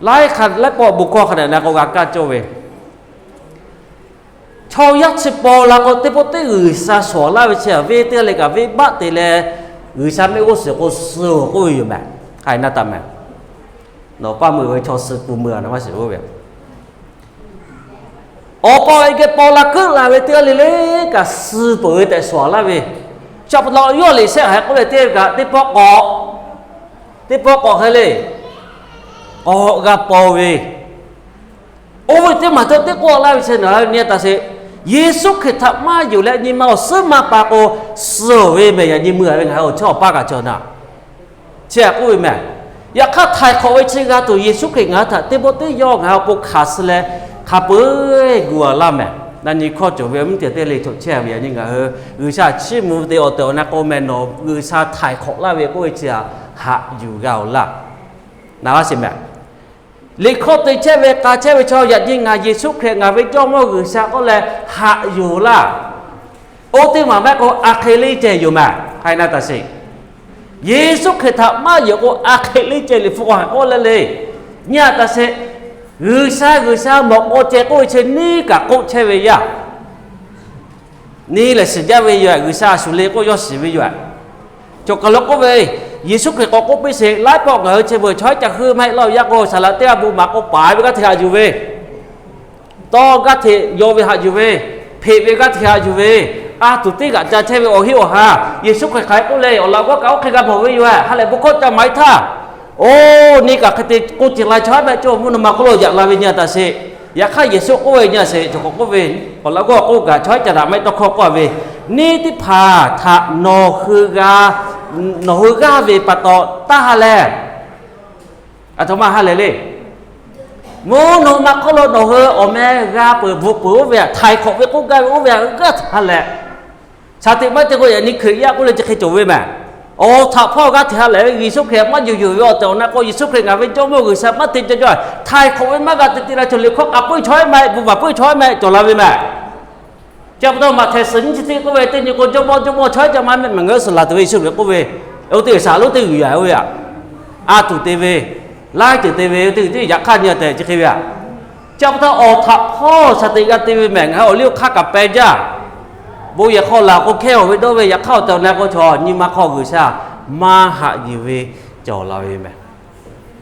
Laiˉ hk'aˇ laiˉ pawˆ bon hkawˇ hk'a dehꞈ na k'o g'a kaˇ cawˇ ve, chaw yaˇ chi paw la k'o, teˇ pawˆ teˇ G'uiˬsha shawˍ laˇ ve chi a venˇ teˇ g'aˇ le kaꞈ venˇbaˆ te leh, G'uiˬsha mehˆ g'uˇ suhˍ k'o suh-oˬ k'oˆ ve yoˬ mehˬ. Hk'a na taˍ mehˬ. Nawˬ paˇ meuꞈ ve chaw suh ku meuꞈ a na maˇ shiˍ oˇ ve, awˬ paw e geh paw la keuˆ la ve teˇ g'aˇ le le kaꞈ suh peuˬ ve tehꞈ shawˍ laˇ ve, chi pa taw yawˇ liꞈ shehˆ haiˬ k'oˆ leh teˇ g'aˇ kaꞈ teˇ pawˆ k'awꞈ, teˇ pawˆ k'awꞈ hk'e le k'awꞈ g'a paw ve, oˇ ve teˇ maˬ htawˇ teˇ k'oˆ laˇ ve chi na nyi a taꞈ sheˍ. Yeˍsuˆ Hkriꞈ htaꞈ maˇ yonˍ leh nyi ma awˬ suhˉ maˇ pa k'o, suh-oˬ ve mehˬ yaꞈ nyi meuˇ a ve ngaˬ hui awˬ chawˇ awˬ paˇ kaꞈ cawˬ na chi a k'oˆ ve mehˬ. Yaꞈ hk'aˇ, htaiˍ hk'awꞈ ve chi g'a tuˬ Yeˍsuˆ Hkriꞈ ngaˬ hui htaꞈ teˇ pawˆ teˇ yawˇ ngaˬ hui awˬ pon hkanˍ suh leh hk'a peu-eˬ gu a laˇ mehˬ. Na nyi hkawˇ cawˬ ve awˬ viˉ teˇ hpaˍ teˇ le choꞈ chehˇ ve yaꞈ nyi ngaˬ hui G'uiˬsha chiˇ mvuh ve te awˬ tehˬ awˬ na k'o mehˬ, nawˬ G'uiˬsha htaiˍ hk'awꞈ laˇ ve k'oˆ ve chi htaꞈ haꞈ yuˬ g'a-oˬ laˇ. Na laˇ sheˍ mehˬ. Liꞈ hkawˇ te chehˇ ve k'a chehˇ ve chaw yaꞈ nyi ngaˬ Yeˍsuˆ Hkriꞈ ngaˬ ve Jawˇmawˇ G'uiˬsha k'oˆ leh haꞈ yuˬ laˇ. Oˇ teˇ maˬ mehˆ k'o a hk'e le ceh yoˬ mehˬ. Hk'a na taꞈ sheˍ. Yeˍsuˆ Hkriꞈ htaꞈ maˇ yonˍ k'o a hk'e le ceh Liꞈ hpu k'awꞈ k'oˆ leh le. Nyi a taꞈ sheˍ. G'uiˬsha G'uiˬsha mawꞈ k'aw ceh k'oˆ ve chi neˇ kaꞈ k'oˆ chehˇ ve yaˇ neˇ lehˬ shiˍ jaˇ ve yoˬ. G'uiˬsha a shuˍ le k'oˆ yawˇ shiˍ ve yoˬ. Cawˬ kaˬ lo k'oˆ ve, Yeˍsuˆ Hkriꞈ k'awꞈ k'oˆ piˇ sheˍ, laiˉ pawˆ ngaˬ hui chi beuꞈ chaw haiˉ ca heuˆ maˇ heˆ laˇ ve yaˇ k'o, saˍ laꞈ teˇ g'aˇ bon maˍ k'o paˍ ve g'aˇ hteꞈ haꞈ yuˬ ve, tawˇ g'aˇ hteꞈ yaw ve haꞈ yuˬ ve, hpeꞈ ve g'aˇ hteꞈ haꞈ yuˬ ve, a tuˬ teˇ g'aꞈ ca chehˇ ve awˬ heˆ awˬ ha, Yeˍsuˆ Hkriꞈ hk'aˬ hk'e k'oˆ le, awˬ laꞈ g'awˇ kaꞈ oˇ hk'e g'a mawˬ ve yoˬ. Ha lehˬ bon hkawˇ ca maˍ e htaˇ, oˇ neˇ kaꞈ hk'e te k'oˆ ce la chaw haˉ mehˆ cawˇ mvuhˇ naw ma hk'oˆ lo yaꞈ la ve nyi a taꞈ sheˍ. Yaꞈ hk'aˇ Yeˍsuˆ k'oˆ ve nyi a sheˍ, cawˬ k'awꞈ k'oˆ ve, awˬ laꞈ g'awˇ k'oˆ kaꞈ chaw haiˉ ca daꞈ maˇ heˆ tawˇ hkawˇ k'oˆ a ve, neˇ teˇ hpaˍ htaꞈ nawˬ hui g'a, nawˬ hui g'aˇ ve pa taw taˇ ha lehˬ, aˬ htoꞈ ma ha lehˬ le. Mvuhˇ naw ma hk'oˆ lo nawˬ hui awˬ meh g'a peuˬ bvuhꞈ peuˬ oˇ ve htaꞈ htaiˍ hk'awꞈ ve k'oˆ gaˇ ve oˇ ve htaꞈ g'aˇ hteꞈ ha lehˬ, shaˍ tiꞈ maˇ te k'o yaꞈ nyi Hkriꞈ yaˇ k'oˆ leh chi hk'e cawˬ ve mehˬ. Awˬ htaꞈ hpawˇ g'a hteꞈ ha lehˬ ve Yeˍsuˆ Hkriꞈ maˇ yuˬ yuˬ ve awˬ tehˬ awˬ na k'o, Yeˍsuˆ Hkriꞈ ngaˬ ve Jawˇmawˇ G'uiˬsha maˇ te ca jaw, htaiˍ hk'awꞈ ve maˇ g'a te te la cawˬ, liꞈ hkawˇ k'a puiˉ chaw ehˉ maˇ heˆ, bon maˍ puiˉ chaw ehˉ maˇ heˆ cawˬ la ve mehˬ. Chi pa taw Maꞈhtehˍ suhˍ nyiˇ chi teˇ k'oˆ ve teˇ nyi k'o, Jawˇmawˇ Jawˇmawˇ chaw ehˉ ca maˇ mehˆ mehˬ ngaˬ hui suhˍ laˬ tuˬ ve Yeˍsuˆ Hkriꞈ k'oˆ ve, oˇ teˇ g'uiˬsha lonˉ teˇ g'uiˬ yaꞈ oˇ ve aꞈ, a tuˬ te ve, laˇ ceuˬ te ve, oˇ teˇ g'uiˬ teˇ yaꞈ hk'aˇ nyi a tehꞈ chi hk'e ve aꞈ. Chi pa taw awˬ htaꞈ hpawˇ shaˍ tiꞈ g'a te ve mehˬ, ngaˬ hui awˬ liˇ awˬ hk'aˇ kaꞈ peh jaˇ. Bon yehˬ hk'aw laˬ k'o hkehˇ awˬ ve dawˇ ve, yaꞈ hk'aˇ awˬ tehˬ awˬ na k'o chaw nyi ma hk'aw G'uiˬsha maˇ haꞈ yuˬ ve cawˬ la ve mehˬ.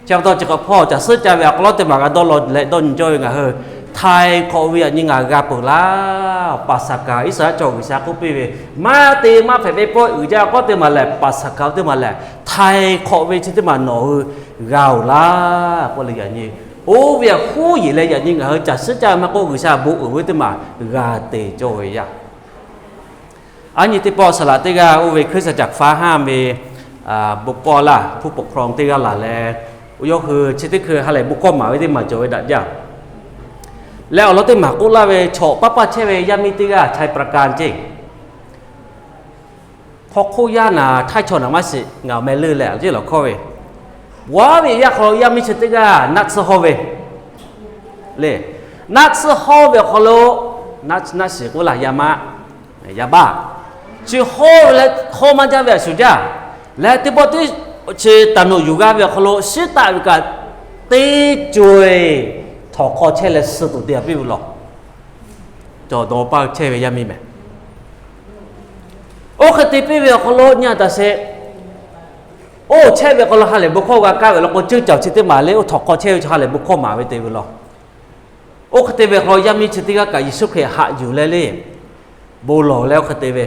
Chi pa taw chi hk'awꞈ hpawˇ caˬ suhˉ caˇ ve awˬ hk'aw lo teˇ maˬ g'a dawˇ law leh dawˇ nyi cawˇ ve ngaˬ hui htaiˍ hk'awꞈ ve yaꞈ nyi ngaˬ g'a peuˬ laˇ. Paˍsaˍhkaˍ Iˉsaˍreˍlaˆ chaw G'uiˬsha k'oˆ piˇ ve, maˇ te maˇ hpehꞈ ve pawehˇ uiˍ jaˇ k'awˇ teˇ maˬ lehˬ, Paˍsaˍhkaˍ teˇ maˬ lehˬ htaiˍ hk'awꞈ ve chi teˇ maˬ nawˬ hui g'a oˬ laˇ k'oˆ leh yaꞈ nyi oˇ ve huˉ yeˬ leh yaꞈ nyi ngaˬ hui caˬ suhˉ caˇ ve maˇ k'oˆ, G'uiˬsha bon uiˍ ve teˇ maˬ g'a te cawˇ ve yaˇ. Aˉ nyi teˇ pawˆ saˍ laꞈ teˇ g'aˇ oˇ ve Hkriꞈ saˍ caꞈ hk'aˇ haˇ ve bon kawˇ laˇ hpu pawꞈ hk'aw teˇ g'aˇ laˬ leh, yawˇ hui chi teˇ hkui ha lehˬ bon hkawˇ maˍ ve teˇ maˬ cawˬ ve daꞈ jaˇ. Leh awˬ lawn teˇ maˬ k'oˆ laˇ ve chaw paˇ paˇ chehˇ ve yaˇ miˇ teˇ g'aˇ Chaˇ pra kaˇ ceˇ. Hk'aw hk'oˆ yaˇ naˍ htaiˇ chaw naˍ maˇ shiˍ, ngaˬ awˬ meh leuˇ leh a ciˉ lawˬ hkawˇ ve, paˍ ve yaˇ hk'aw lo yaˇ miˇ chi teˇ g'aˇ naˆ tsuhˇ hawˇ ve le. Naˆ tsuhˇ hawˇ ve awˬ hk'aw lo, naˆ shiˍ k'oˆ laˇ yaˇ maˇ, yaˇ baˆ, chi hawˇ ve leh hawˇ maˇ jaˇ ve a shuˍ jaˇ. Leh teˇ pawˆ teˇ chi taˍ noꞈ yuˬ g'a ve awˬ hk'aw lo shiˉ taˆ ve kaꞈ, teˇ co-e htawnˍ hk'aw chehˇ leh suh tuˬ te a piˇ ve law. Cawˬ dawˇ paˇ chehˇ ve yaˇ miˇ mehˬ. Oˇ hk'e te piˇ ve awˬ hk'aw lo nyi a taˍ sheˍ. Oˇ chehˇ ve awˬ hk'aw lo ha lehˬ bon hkawˇ g'a kaˇ ve law k'o, ceuˇ caˬ chi teˇ maˬ le, oˇ htawnˍ hk'aw chehˇ ve chaw ha lehˬ bon hkawˇ maˍ ve te ve law. Oˇ hk'e te ve awˬ hk'aw lo yaˇ miˇ chi teˇ g'aˇ kaꞈ Yeˍsuˆ Hkriꞈ haꞈ yuˬ leh le, bon lawˬ leh oˇ hk'e te ve,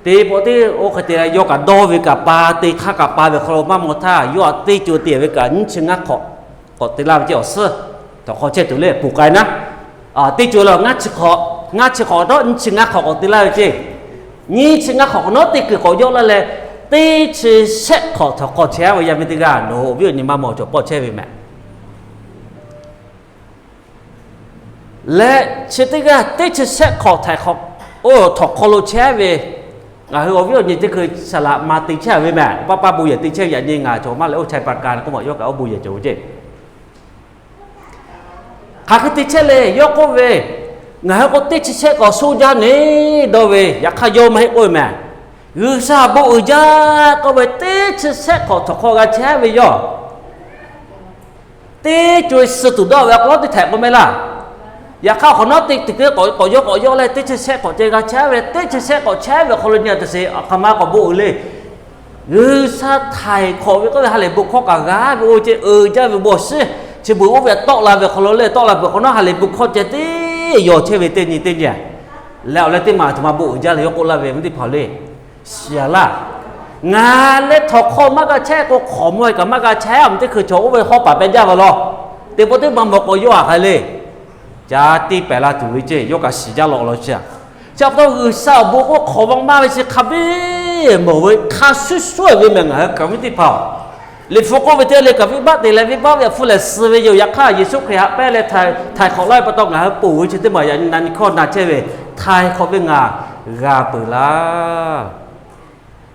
teˇ pawˆ teˇ oˇ hk'e te leh yawˇ kaꞈ dawˇ ve kaꞈ pa, te hk'aˇ kaꞈ pa ve awˬ hk'aw lo maˇ maw htaˇ, yawˇ a teˇ co te ve kaꞈ nyiˇ chi ngaˇ hk'awꞈ k'awꞈ te laˇ ve ceˇ awˬ suhˉ, htawnˍ hk'aw chehˇ tuˬ le puˬ k'ai naˉ. Teˇ co la ngaˇ chi hk'awꞈ, ngaˇ chi hk'awꞈ dawˇ nyiˇ chi ngaˇ hk'awꞈ k'awꞈ te laˇ ve ceˇ. Nyiˇ chi ngaˇ hk'awꞈ k'awꞈ nawˉ teˇ kuiˬ k'awꞈ yawˆ laˇ leh, teˇ chi shehˆ hk'awꞈ htawnˍ hk'aw chehˇ ve yaˇ miˇ teˇ g'aˇ nawˬ hui awˬ viˉ awˬ nyi maˇ maw cawˬ pawˆ chehˇ ve mehˬ. Leh chi teˇ g'aˇ teˇ chi shehˆ hk'awꞈ htaiˍ hk'awꞈ oˇ htawnˍ hk'aw lo chehˇ ve, ngaˬ hui awˬ viˉ awˬ nyi teˇ hkui saˍ laꞈ ma te chehˇ ve mehˬ, paˇ paˇ bon yehˬ te chehˇ ve yaꞈ nyi ngaˬ cawˬ maˇ leh oˇ Chaˇ pra kaˇ k'oˆ ma yawˇ kaꞈ oˇ bon yehˬ cawˬ ve ceˇ. Hk'aˬ hk'e te chehˇ le yawˇ k'oˆ ve, ngaˬ hui k'o teˇ chi shehˆ k'awꞈ shoˇ jaˇ neˇ dawˇ ve, yaꞈ hk'aˇ yawˇ maˇ heˆ k'oˆ ve mehˬ. G'uiˬsha bon uiˍ jaˇ k'oˆ ve teˇ chi shehˆ hk'awꞈ htawnˍ hk'aw g'a chehˇ ve yawˇ teˇ co-e suh tuˬ dawˇ ve a k'aw teˇ htehꞈ k'oˆ mehˆ laˇ. Yaꞈ hk'aˇ hk'awꞈ nawˉ teˇ teˇ k'awꞈ k'awꞈ yawˇ k'awꞈ yawˆ leh teˇ chi shehˆ k'awꞈ ceh g'a chehˇ ve, teˇ chi shehˆ k'awꞈ chehˇ ve awˬ hk'aw lo nyi a taˍ sheˍ, aˬ hk'aˬ ma k'awꞈ bon uiˍ le. G'uiˬsha htaiˍ hk'awꞈ ve k'oˆ ve ha lehˬ bon hkawˇ kaꞈ g'a ve oˇ ceh uiˍ jaˇ ve bon awˬ shiˉ, chi beuꞈ oˇ ve tawˆ la ve awˬ hk'aw lo le, tawˆ la peuˬ hk'awꞈ nawˉ ha lehˬ bon hkawˇ ceh teˇ yawˬ chehˇ ve teˇ nyi teˇ nyi. Leh awˬ leh teˇ maˬ aˬ htoꞈ ma bon uiˍ jaˇ leh yawˇ k'oˆ laˇ ve, mvuhˇ teˇ hpaˍ le, shiˍ a laˇ. Ngaˬ leh htawnˍ hk'aw maˇ g'a chehˇ k'o, hk'awꞈ mawˇ e kaꞈ maˇ g'a chehˇ, a mvuhˇ teˇ hkui chaw oˇ ve hawˉ paˍ peh jaˇ ve law. Teˇ pawˆ teˇ maˬ mawˬ k'o yawˇ a hk'aˬ le, ca tiˇ pehˍ la tuˬ ve ceˇ, yawˇ kaꞈ shiˍ jaˇ law law chi a. Chi pa taw G'uiˬsha awˬ bon k'o hk'awꞈ maˇ maˇ ve chi hk'a biˇ mawˬ ve hk'a shuˍ shuˍ ve mehˬ ngaˬ hui kaꞈ mvuhˇ teˇ hpaˍ-oˬ. Liꞈ hpu k'oˆ ve teˇ le kaꞈ venˇbaˆ te leh venˇbaˆ ve a hpu lehˬ suh ve yoˬ. Yaꞈ hk'aˇ Yeˍsuˆ Hkriꞈ haꞈ pehnˇ leh htaiˍ hk'awꞈ laˇ ve pa taw ngaˬ hui ponˬ ve chi teˇ maˬ yaꞈ nyi na nyi hkawˇ na chehˇ ve htaiˍ hk'awꞈ ve ngaˬ g'a peuˬ laˇ.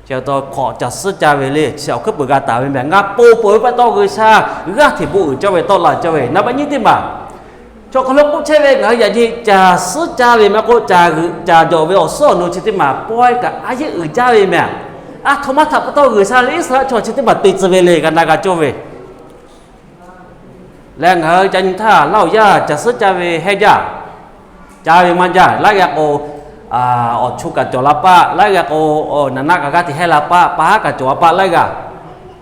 Chi pa taw hk'awꞈ caˬ suhˉ caˇ ve le chi awˬ hkuiˉ peuˬ g'a taˍ ve mehˬ. Ngaˬ ponˬ peuˬ ve pa taw G'uiˬsha g'aˇ hteꞈ bon uiˍ cawˇ ve tawˆ la cawˇ ve naˍ baˆ nyiˇ teˇ maˬ. Chaw hk'aw lo k'oˆ chehˇ ve ngaˬ hui yaꞈ nyi caˬ suhˉ caˇ ve maˇ k'oˆ, caˬ g'euꞈ caˬ jawˬ ve awˬ suhˉ awˬ nu chi teˇ maˬ pawehˇ kaꞈ a yeˉ uiˍ jaˇ ve mehˬ. A htoꞈ ma htaꞈ pa taw G'uiˬsha leh Iˉsaˍreˍlaˆ chaw chi teˇ maˬ te tcuh ve le g'a na g'a cawˇ ve. Leh ngaˬ hui ca nyi htaˇ laˇ awˬ yaˇ caˬ suhˉ caˇ ve hehˇ jaˇ. Caˇ ve maˇ jaˇ. Laiˉ g'a k'o, awˬ chu kaꞈ cawˬ la paˆ, laiˉ g'a k'o, naˍ naˆ kaꞈ g'aˇ hteꞈ hehˇ la paˆ, pa haˉ kaꞈ cawˬ la paˆ laiˉ g'a.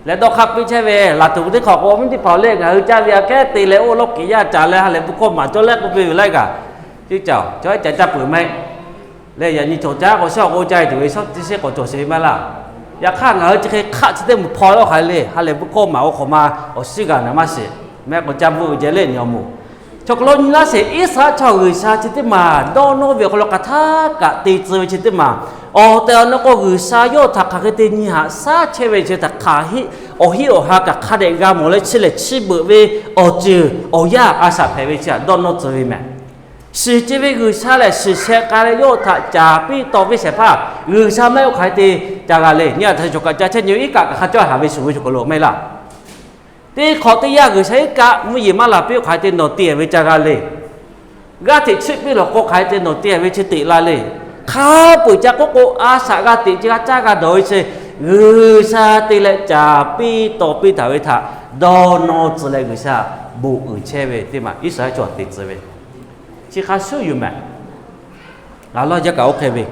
Leh dawˇ hk'aˇ piˇ chehˇ ve laˬ tuˬ teˇ hk'awꞈ k'o, mvuhˇ teˇ hpaˍ-oˬ le, ngaˬ hui caˇ ve aꞈ kehˉ te leh oˇ lawˇ kiꞈ yaˇ caˍ leh ha lehˬ bon hkawˇ maˍ cawˇ leh k'oˆ piˇ ve laiˉ g'a. Teˇ caˬ chaw ehˉ ca caˇ peuˬ maˇ heˆ. Leh yaꞈ nyi cawˬ caˉ k'o shaˉ k'o caˇ tuˬ ve shaˉ teˇ shehˆ k'awꞈ cawˬ sheˍ ve maˇ laˇ. Yaꞈ hk'aˇ ngaˬ hui chi hk'e hk'aˆ chi teˇ moˍ hpaw lawˇ hk'aˬ le, ha lehˬ bon hkawˇ maˍ-o hk'awꞈ ma awˬ shiˉ g'a naˍ maˇ shiˍ. Mehˆ k'o caˇ bvuhˆ ve jehˬ le nyi awˬ moˍ. Chaw hk'aw lo nyi laˇ sheˍ, Iˉsaˍreˍlaˆ chaw G'uiˬsha chi teˇ maˬ dawˇ nawˇ ve awˬ hk'aw lo hk'aˬ htaˇ kaꞈ te tcuh ve chi teˇ maˬ, awˬ tehˬ awˬ na k'o G'uiˬsha yawˇ htaꞈ hk'aˬ hk'e te nyi haꞈ shaˉ chehˇ ve chi htaꞈ hk'aˬ heˆ, awˬ hiˆ awˬ ha kaꞈ hk'a dehꞈ g'a mawˬ leh chi lehˬ chi beuꞈ ve awˬ ceuˬ awˬ yanˇ a shaꞈ hpehꞈ ve chi htaꞈ dawˇ nawˇ tcuh ve mehˬ. Shiˍ ce ve G'uiˬsha lehˬ shiˍ sheh k'ai leh yawˇ htaꞈ caˍ piˇ taw piˇ shehˍ hpaˇ, G'uiˬsha maˇ heˆ oˇ hk'aˬ hk'e te ca g'a le. Nyi a htaꞈ cawˬ kaꞈ ca chehˇ nyi, iˉ kaˆ kaꞈ hk'a cawˇ haˍ ve shuˍ ve chaw hk'aw lo maˇ heˆ laˇ. Teˇ hk'awꞈ teˇ yanˇ G'uiˬsha iˉ kaˆ mvuhˇ yeˬ maˇ laˬ piˇ oˇ hk'aˬ hk'e te nawˬ te ve ca g'a le. G'aˇ hteꞈ chiˆ piˇ lawˬ k'o hk'aˬ hk'e te nawˬ te ve chi teꞈ la le. Hk'a peu-eˬ ca k'oˆ k'o, a shaꞈ g'a teꞈ chi g'a caˇ g'a dawˬ ve chi G'uiˬsha te leh caˍ piˇ taw piˇ taˍ ve htaꞈ dawˇ nawˇ tcuh leh G'uiˬsha bon uiˍ chehˇ ve teˇ maˬ Iˉsaˍreˍlaˆ chaw te tcuh ve, chi hk'a shuˉ yoˬ mehˬ. Ngaˬ lawˇ jaˇ kaꞈ oˇ hk'e ve,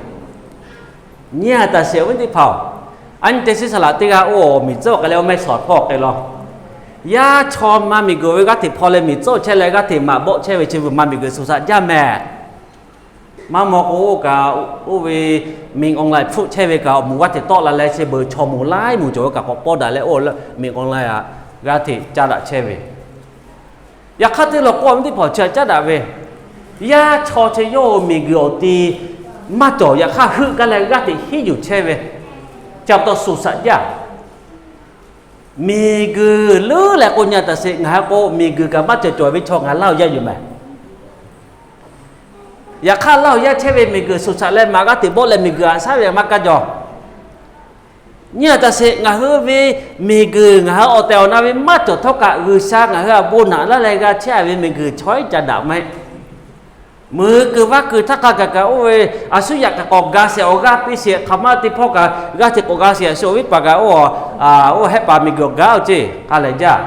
nyi a taˍ sheˍ awˬ viˉ teˇ hpaˍ-oˬ, a nyi te shiˉ saˍ laꞈ teˇ g'aˇ oˇ awˬ miˬ tcuhˉ k'ai leh oˇ mehˆ shawˍ hpawˇ k'ai law. Yaˇ chaw ma miˬguiˬ ve g'aˇ hteꞈ hpaw leh miˬ tcuhˉ chehˇ leh g'aˇ hteꞈ maꞈ bawˆ chehˇ ve chi beuꞈ ma miˬguiˬ suˍ shaꞈ jaˇ mehˬ. Maˇ maw k'o oˇ kaꞈ, oˇ ve miˬ online hpfuhˆ chehˇ ve kaꞈ awˬ moˍ g'aˇ hteꞈ tawˆ la leh chi beuꞈ chaw moˍ laiˉ moˍ cawˬ ve kaꞈ k'awꞈ pawˇ daꞈ leh oˇ miˬ online aꞈ g'aˇ hteꞈ caˇ daꞈ chehˇ ve. Yaꞈ hk'aˇ teˇ lawˬ k'o awˬ viˉ teˇ hpaˍ chi caˇ daꞈ ve, yaˇ chaw chi yawˇ miˬguiˬ awˬ ti maˇ cawˬ yaꞈ hk'aˇ heuˆ gaˇ leh g'aˇ hteꞈ hiˉ yuˬ chehˇ ve, chi pa taw suˍ shaꞈ jaˇ. Miˬguiˬ leuˉ leh k'o nyi a taˍ sheˍ, ngaˬ hui k'o miˬguiˬ kaꞈ maˇ cawˬ cawˬ ve chaw ngaˬ Laˇ huˍ yaˇ yoˬ mehˬ. Yaꞈ hk'aˇ Laˇ huˍ yaˇ chehˇ ve miˬguiˬ suˍ shaꞈ leh maꞈ g'aˇ hteꞈ bawˆ leh miˬguiˬ haꞈ shaˉ ve maˇ kaˇ jaw. Nyi a taˍ sheˍ, ngaˬ hui ve miˬguiˬ ngaˬ hui awˬ tehˬ awˬ na ve maˇ cawˬ htawˇ kaꞈ G'uiˬsha ngaˬ hui htaꞈ bon naꞈ laˇ leh g'a chehˇ ve miˬguiˬ chaw iˉ ca daꞈ maˇ heˆ. Meuꞈ kuiˬ vaˇ kuiˬ htaˇ hk'a gaˬ kaꞈ oˇ ve a shuˉ yaꞈ kaꞈ k'awꞈ ga sheˍ, awˬ g'aˇ piˇ sheˍ, hk'aˬ ma teˇ hpawˇ kaꞈ g'aˇ hteꞈ k'awꞈ ga sheˍ, a shu awˬ viˉ paˍ kaꞈ oˇ, oˇ hehˆ paˍ miˬguiˬ awˬ gaˇ oˇ ceˇ k'a lehˬ jaˇ.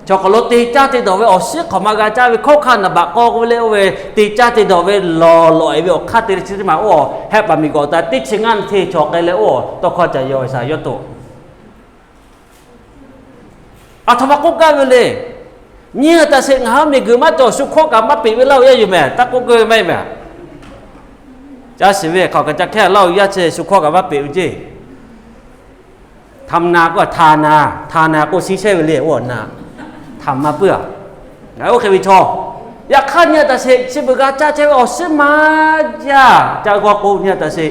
Chaw hk'aw lo te caˇ te dawˬ ve awˬ shiˉ hk'awꞈ ma g'a caˇ ve hkawˇ hkanˇ naˍ baꞈ k'aw k'oˆ ve leh oˇ ve te caˇ te dawˬ ve lawˬ lawꞈ e ve awˬ hk'aˇ te leh chi teˇ maˬ oˇ hehˆ paˍ miˬguiˬ awˬ ta teˇ chi ngaˇ teˇ chaw k'ai leh oˇ tawˇ hkawˇ ca yaw ve shaˍ yawˇ toꞈ aˬ htoꞈ ma k'oˆ gaˇ ve le. Nyi a taˍ sheˍ, ngaˬ hui miˬguiˬ maˇ cawˬ, shu hkawˇ kaꞈ maˇ peꞈ ve Laˇ huˍ yaˇ yoˬ mehˬ, taˇ k'oˆ keu ve maˇ heˆ mehˬ. Caˇ shiˍ ve hk'aˬ kaꞈ ca hkehˇ, Laˇ huˍ yaˇ chi shu hkawˇ kaꞈ maˇ peꞈ ve ceˇ. Htaꞈ na k'o, htaꞈ na, htaꞈ na k'o shiˍ shehˇ ve le, oˇ na htaꞈ maˇ puiˉ a. Ngaˬ hui oˇ hk'e ve chaw, yaꞈ hk'aˇ nyi a taˍ sheˍ, chi beuꞈ g'a caˇ chehˇ ve awˬ shiˉ maˇ jaˇ. Ca g'aw k'o nyi a taˍ sheˍ,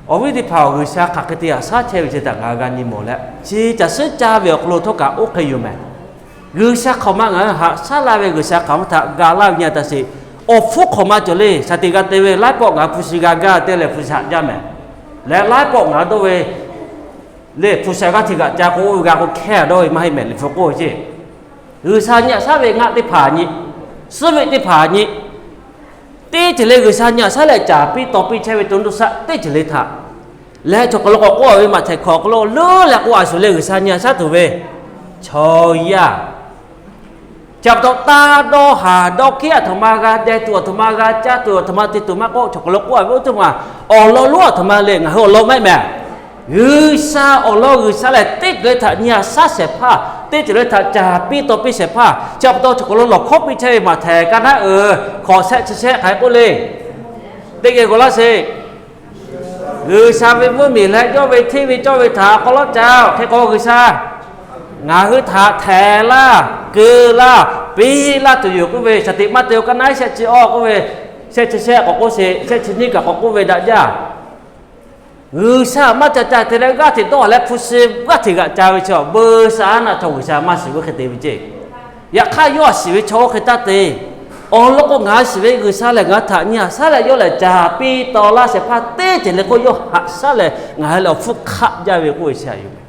awˬ viˉ teˇ hpaˍ-oˬ, G'uiˬsha hk'aˬ hk'e te haꞈ shaˉ chehˇ ve chi htaꞈ ngaˬ hui g'a nyi mawˬ leh, chi caˬ shiˉ caˇ ve awˬ hk'aw lo htawˇ kaꞈ oˇ hk'e yoˬ mehˬ. G'uiˬsha hk'awꞈ ma ngaˬ hui haꞈ shaˉ laˇ ve, G'uiˬsha hk'awꞈ ma htaꞈ ga laˇ ve nyi a taˍ sheˍ, awˬ hpfuhˇ hk'awꞈ ma cawˬ le. Shaˍ tiꞈ g'a te ve laiˉ pawˆ ngaˬ hui hpu shi g'a gaˇ te leh hpu shi haꞈ jaˇ mehˬ. Leh laiˉ pawˆ ngaˬ hui dawˇ ve le hpu shi g'aˇ hteꞈ g'aꞈ ca k'o oˇ ve g'a k'o hkehˇ a dawˇ ve maˇ heˆ mehˬ, liꞈ hpu k'oˆ ve ceˇ. G'uiˬsha nyi haꞈ shaˉ ve ngaˆ teˇ hpaˍ nyi, suhˉ ve teˇ hpaˍ nyi, teˇ ceuˬ le G'uiˬsha nyi haꞈ shaˉ leh caˍ piˇ taw piˇ chehˇ ve to nuˇ shaˆ teˇ ceuˬ le htaꞈ leh chaw hk'aw lo k'awꞈ k'oˆ a ve maꞈ htehˍ hkawꞈ hk'aw lo leuˉ leh k'o a shuˍ le G'uiˬsha nyi haꞈ shaˉ tuˬ ve chaw yaˇ. Chi pa taw taˇ dawˇ haˍ dawˇ hkiˉ aˬ htoꞈ ma g'a deh tuˬ, aˬ htoꞈ ma g'a caˇ tuˬ, aˬ htoꞈ ma te tuˬ maˇ k'oˆ, chaw hk'aw lo k'oˆ a ve oˇ teˇ maˬ awˬ lawn lonˉ aˬ htoꞈ ma le, ngaˬ hui awˬ lawn maˇ heˆ mehˬ. G'uiˬsha awˬ lawn G'uiˬsha lehˬ teˇ ceuˬ le htaꞈ nyi haꞈ shaˉ shehˍ hpaˇ, teˇ ceuˬ le htaꞈ caˍ piˇ taw piˇ shehˍ hpaˇ. Chi pa taw chaw hk'aw lo lawˬ hkawˉ piˇ chehˇ ve maꞈ htehˍ kaˇ naˉ uiˍ hkawꞈ shehˆ chi shehˆ hk'aˬ hk'e k'oˆ le. Teˇ geh g'aw laˇ sheˍ. G'uiˬsha ve mvuhˇmiˬ leh yawˇ ve hteˇ ve cawˇ ve htaꞈ hk'aw lawˉ ca hk'e k'o G'uiˬsha ngaˬ hui htaꞈ htehˍ laˇ, keu laˇ, piˇ laˇ tuˬ yoˬ k'oˆ ve, shaˍ tiꞈ maˇ te-o kaˇ naˉ shehˆ chi awˇ k'oˆ ve, shehˆ chi shehˆ k'awꞈ k'oˆ sheˍ, shehˆ chi nyiˇ kaꞈ k'awꞈ k'oˆ ve daꞈ jaˇ. G'uiˬsha maˇ ca ca te leh g'aˇ hteꞈ dawˇ leh hpu shi g'aˇ hteꞈ g'aꞈ ca ve chi beuꞈ shaˍ naˆ chaw G'uiˬsha maˇ shiˍ ve hk'e te ve ceˇ. Yaꞈ hk'aˇ yawˇ a shiˍ ve chaw oˇ hk'e taˇ te. Awˬ lawn k'o ngaˬ shiˍ ve G'uiˬsha lehˬ ngaˬ hui htaꞈ nyi haꞈ shaˉ leh yawˇ lehˬ caˍ piˇ taw laˇ shehˍ hpaˇ teˇ ceuˬ le k'o yawˇ haꞈ shaˉ leh ngaˬ hui lehˬ awˬ hpfuhˇ hk'aˆ jaˇ ve k'oˆ ve chi a yoˬ mehˬ.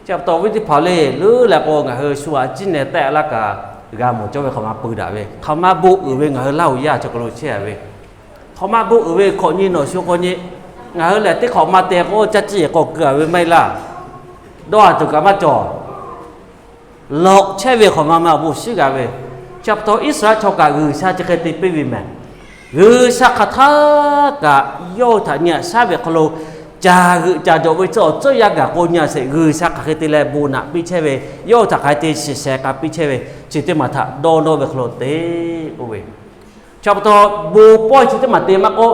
Chi pa taw awˬ viˉ teˇ hpaˍ le, leuˉ leh k'o ngaˬ hui shu a ciˉ neh tehˆ laˇ kaꞈ g'a mawˬ cawˇ ve hk'aˬ ma peu daꞈ ve, hk'aˬ ma bon uiˍ ve ngaˬ hui Laˇ huˍ yaˇ chaw hk'aw lo chehˇ a ve, hk'aˬ ma bon uiˍ ve hkawꞈ nyi nawˬ shu k'o nyi, ngaˬ hui lehˬ teˇ hk'awꞈ ma te k'o caˇ ciˇ k'awꞈ keu a ve maˇ heˆ laˇ. Dawˇ haˍ tuˬ kaꞈ maˇ cawˬ. Lawꞈ chehˇ ve hk'awꞈ ma ma awˬ bon shiˉ g'a ve, chi pa taw Iˉsaˍreˍlaˆ chaw kaꞈ G'uiˬsha chi hk'e te piˇ ve mehˬ. G'uiˬsha hk'aˬ htaˇ kaꞈ yawˇ htaꞈ nyi haꞈ shaˉ ve hk'aw lo caˍ g'euꞈ caˍ jawꞈ ve tcuh awˬ tcuhˇ yaˇ gaˬ k'o nyi a sheˍ, G'uiˬsha hk'aˬ hk'e te leh bon naꞈ piˇ chehˇ ve, yawˇ htaꞈ hk'aˬ hk'e te shiˍ shehˍ k'a piˇ chehˇ ve, chi teˇ maˬ htaꞈ dawˇ nawˇ ve hk'aw lo te k'oˆ ve. Chi pa taw bon pawehˇ chi teˇ maˬ te maˇ k'oˆ,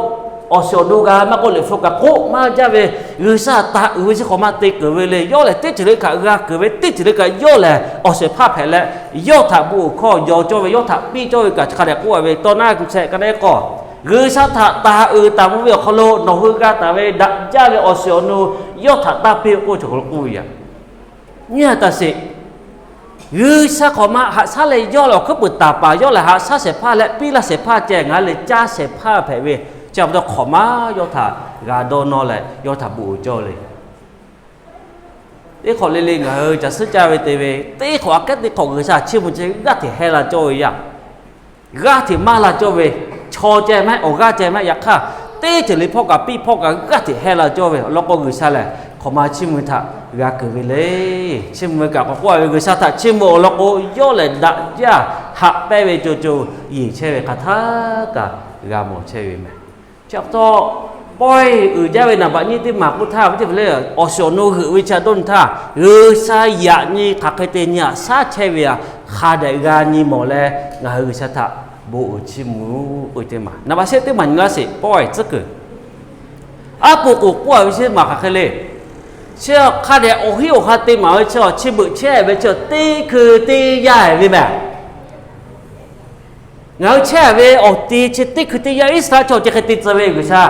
Awˬ shiˍ awˬ nu g'a maˇ k'oˆ, liꞈ hpu kaꞈ k'oˆ maˇ jaˇ ve, G'uiˬsha htaꞈ uiˍ ve chi hk'awꞈ ma te keunˍ ve le. Yawˇ lehˬ teˇ ceuˬ le kaꞈ g'a keunˍ ve, teˇ ceuˬ le kaꞈ yawˇ lehˬ awˬ shehˍ hpaˇ hpehꞈ leh, yawˇ htaꞈ bon uiˍ hkawˇ yaw cawˇ ve, yawˇ htaꞈ piˇ cawˇ ve kaꞈ chi hk'a dehꞈ k'oˆ ve, tawˇ naˉ kuiˬ shehˍ hk'a dehꞈ k'awꞈ, G'uiˬsha htaꞈ taˍ uiˍ taˍ mvuh ve awˬ hk'aw lo nawˬ hui g'a taˍ ve daꞈ jaˇ ve awˬ shiˍ awˬ nu yawˇ htaꞈ taˇ piˇ k'oˆ ve chaw hk'aw lo k'oˆ ve yoˬ. Nyi a taˍ sheˍ, G'uiˬsha hk'awꞈ ma haꞈ shaˉ leh yawˇ lehˬ awˬ hkuiˉ puiˍ taˍ paˍ, yawˇ lehˬ haꞈ shaˉ shehˍ hpaˇ leh piˇ laˇ shehˍ hpaˇ ceh, ngaˬ hui lehˬ caˇ shehˍ hpaˇ hpehꞈ ve, chi pa taw hk'awꞈ ma yawˇ htaꞈ g'a dawˇ nawˇ leh yawˇ htaꞈ bon uiˍ cawˇ le. Teˇ hk'awꞈ le le ngaˬ hui caˬ suhˉ caˇ ve te ve, teˇ hk'awꞈ aꞈ kehˉ teˇ hk'awꞈ G'uiˬsha chiˇ mvuh chi g'aˇ hteꞈ heh la cawˇ ve yaˇ, g'aˇ hteꞈ maˇ la cawˇ ve, chaw ceh mehˆ, awˬ g'aˇ ceh mehˆ, yaꞈ hk'aˇ teˇ ceuˬ le hpawˇ kaꞈ piˇ hpawˇ kaꞈ g'aˇ hteꞈ heh la cawˇ ve awˬ lawn k'o, G'uiˬsha lehˬ hk'awꞈ ma chiˇ mvuh htaꞈ g'a keunˍ ve le. Chiˇ mvuh ve kaꞈ k'awꞈ k'oˆ a ve, G'uiˬsha htaꞈ chiˇ mvuh awˬ lawn k'o, yawˇ lehˬ daꞈ jaˇ haꞈ pehnˇ ve co co yeˬ chehˇ ve hk'aˬ htaˇ kaꞈ g'a mawˬ chehˇ ve meh. Chi pa taw, pawehˇ uiˍ jaˇ ve naˍ baꞈ nyiˇ teˇ maˬ k'oˆ htaˇ, ve teˇ hpaˍ le, awˬ shiˍ awˬ nu heuꞈ ve chi a dawˇ nyi htaˇ, G'uiˬsha yaꞈ nyi hk'aˬ hk'e te nyi haꞈ shaˉ chehˇ ve a, hk'a dehꞈ g'a nyi mawˬ leh, ngaˬ hui G'uiˬsha htaꞈ bon uiˍ chiˇ mvuh k'oˆ ve teˇ maˬ. Naˍ baꞈ shehˆ teˇ maˬ nyi laˇ sheˍ, pawehˇ tcuhˉ kuiˬ. Aˉ po k'oˍ k'oˆ a ve chi teˇ maˬ hk'aˬ hk'e le. Chi hk'a dehꞈ awˬ hinˉ awˬ ha te maˍ ve chi, chi beuꞈ chehˇ ve chi teˇ hkui teˇ yanˇ ve meh. Ngaˬ hui chehˇ ve awˬ ti chi teˇ hkui teˇ yanˇ Iˉsaˍreˍlaˆ chaw chi hk'e te tcuh ve G'uiˬsha.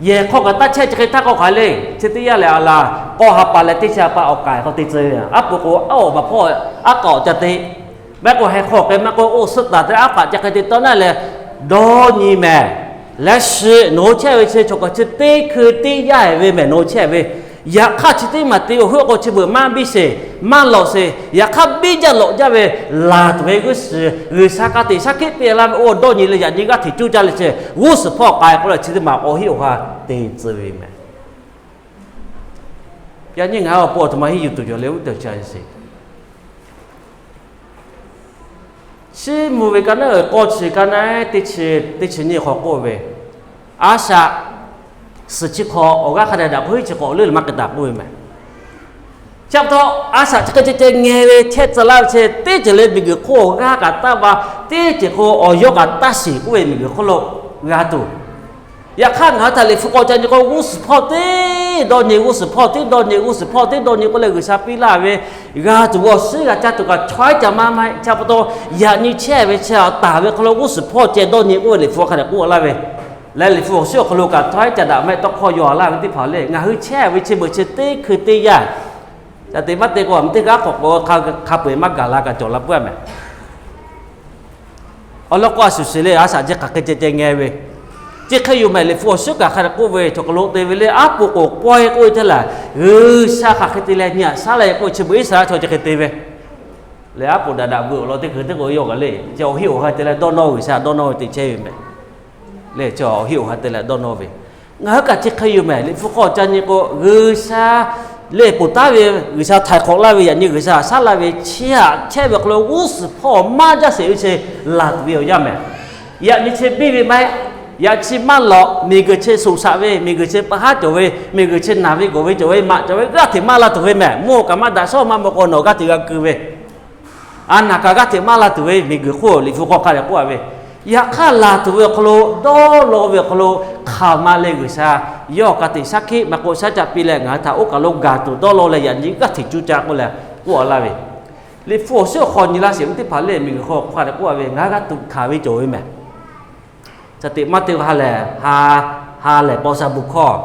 Yehˬ hk'aw kaꞈ taˇ chehˇ, chi hk'e htaˇ k'awꞈ hk'aˬ le. Chi teˇ yanˇ lehˬ a laˬ, k'aw ha pa leh teˇ chi ha pa awˬ k'ai hk'aw te tcuh ve. Aˉ po k'o, aˉ awˬ baˬ hpawˇ aˉ k'aoˍ ca te, maˇ heˆ k'o heh hk'aw k'ai, maˇ heˆ k'o oˇ suhˉ taˍ te aˉ paˍ ca hk'e te tawˇ naˉ leh dawˇ nyi mehˍ. Leh shiˍ nawˬ hui chehˇ ve chi chaw kaꞈ chi teˇ hkui teˇ yanˇ ve mehˍ nawˬ hui chehˇ ve. Yaꞈ hk'aˇ chi teˇ maˬ te awˬ hoˉ k'o chi beuꞈ maˇ biˇ sheˍ, maˇ lawꞈ sheˍ. Yaꞈ hk'aˇ biˇ jaˇ lawꞈ jaˇ ve laˬ tuˬ ve g'uˇ suhˍ G'uiˬsha ka tiꞈ shaˉ hkiˆ piˇ laˇ ve oˇ dawˇ nyi leh yaꞈ nyi g'aˇ hteꞈ cuˇ caˇ leh chi g'uˇ suhˍ hpawˇ k'ai k'oˆ leh chi teˇ maˬ awˬ hinˉ awˬ ha te tcuh ve meh. Yaꞈ nyi ngaˬ hui awˬ pon awˬ htoꞈ ma henˇ yuˬ tuˬ cawˬ le, uˉ teˇ chi sheˍ. Chiˇ mvuh ve ka naˉ uiˍ k'awˇ chi ka naˉ teˇ chi, teˇ chi nyiˇ hk'aw k'oˆ ve, a shaꞈ suhˍ chi hk'aw awˬ g'aˇ hk'a dehꞈ daꞈ k'o, hiˉ chi hk'aw awˬ leuˉ leh maˇ k'ai taˍ k'oˆ ve meh. Chi pa taw, a shaꞈ chi hk'e ceh ceh ngeh ve chehˇ tcuh laˇ ve chi, teˇ ceuˬ le miˬguiˬ hk'oˆ awˬ g'aˇ kaꞈ taˇ va, teˇ ceuˬ hk'o awˬ yawˇ kaꞈ taˇ shiˍ k'oˆ ve miˬguiˬ hk'oˆ lo g'a tuˬ. Yaꞈ hk'aˇ ngaˬ hui htaꞈ liꞈ hpu k'awꞈ ca nyi k'o, g'uˇ suhˍ hpawˇ teˇ dawˇ nyi, g'uˇ suhˍ hpawˇ teˇ dawˇ nyi, g'uˇ suhˍ hpawˇ teˇ dawˇ nyi k'oˆ leh G'uiˬsha piˇ laˇ ve, g'a tuˬ awˬ shiˉ g'a caˇ tuˬ kaꞈ chaweh ca maˇ maˇ heˆ. Chi pa taw, yaꞈ nyi chehˇ ve chi taˍ ve hk'aw lo g'uˇ suhˍ hpawˇ ceh dawˇ nyi k'oˆ ve liꞈ hpu hk'a dehꞈ k'oˆ laˇ ve, leh liꞈ hpu awˬ shiˉ awˬ hk'aw lo kaꞈ chaweh ca daꞈ maˇ heˆ tawˇ hkawˇ yaw laˇ ve teˇ hpaˍ le. Ngaˬ hui chehˇ ve chi beuꞈ chi teˇ hkui teˇ yanˇ, ca te maˇ te k'o, a mvuhˇ teˇ g'aˇ k'awꞈ k'o hk'a peu-eˬ maˇ gaˬ la kaꞈ cawˬ la puiˉ a meh. Awˬ lawn k'o, a shuˍ shuˍ le, a shaꞈ chi hk'aˬ hk'e ceh ceh ngeh ve, chi hk'e yoˬ mehˍ. Liꞈ hpu awˬ shiˉ kaꞈ hk'a dehꞈ k'oˆ ve, chaw hk'aw lo te ve le, aˉ po k'oˍ pawehˇ k'oˆ ve teˇ laˬ, G'uiˬsha hk'aˬ hk'e te leh nyi haꞈ shaˉ leh k'oˆ ve chi beuꞈ Iˉsaˍreˍlaˆ chaw chi hk'e te ve le. Aˉ po daꞈ daꞈ veuꞈ awˬ lawn teˇ hkui teˇ k'o yawˇ kaꞈ le, chi awˬ hinˉ awˬ ha te leh dawˇ nawˇ, G'uiˬsha dawˇ nawˇ ve te chehˇ ve meh. Le chi awˬ hinˉ awˬ ha te leh dawˇ nawˇ ve, ngaˬ hui kaꞈ chi hk'e yoˬ mehˍ. Liꞈ hpu k'awꞈ ca nyi k'o, G'uiˬsha le ponˬ taˉ ve, G'uiˬsha htaiˍ hk'awꞈ laˇ ve, yaꞈ nyi G'uiˬsha haꞈ shaˉ laˇ ve, chi haꞈ chehˇ ve hk'aw lo g'uˇ suhˍ hpawˇ maˇ jaˇ sheˍ ve chi laˬ tuˬ ve awˬ yanˇ mehˍ. Yaꞈ nyi chi biˇ ve maˇ heˆ. Yaꞈ chi maˇ lawꞈ, miˬguiˬ chi shoꞈ shaꞈ ve, miˬguiˬ chi pa haˉ cawˬ ve, miˬguiˬ chi naˬ ve gawˬ ve cawˬ ve, maꞈ cawˬ ve, g'aˇ hteꞈ maˇ la tuˬ ve mehˍ. Mvuhˇ awˬ kaꞈ maˇ daꞈ, shawˉ maˇ maw k'o nawˬ g'aˇ hteꞈ g'a keu ve, a naˬ kaꞈ g'aˇ hteꞈ maˇ la tuˬ ve miˬguiˬ hk'oˆ Liꞈ hpu hk'aw hk'a dehꞈ k'oˆ a ve, yaꞈ hk'aˇ laˬ tuˬ ve awˬ hk'aw lo dawˇ law ve awˬ hk'aw lo hk'aˬ ma leh G'uiˬsha yawˇ ka tiꞈ shaˉ hkiˆ maˇ k'oˆ shaˉ caˆ piˇ leh ngaˬ hui htaꞈ oˇ kaˬ lo gaˬ tuˬ dawˇ law leh yaꞈ nyi g'aˇ hteꞈ cuˇ caˇ k'oˆ leh k'oˆ a laˇ ve, Liꞈ hpu awˬ shiˉ awˬ hk'aw nyi laˇ sheˍ ve teˇ hpaˍ le, miˬguiˬ hk'aw hk'a dehꞈ k'oˆ a ve, ngaˬ hui g'aˇ tuꞈ hkanˍ ve cawˬ ve mehˍ. Ca teꞈ maˇ te ha lehˬ, ha lehˬ paw sha bon hkawˇ.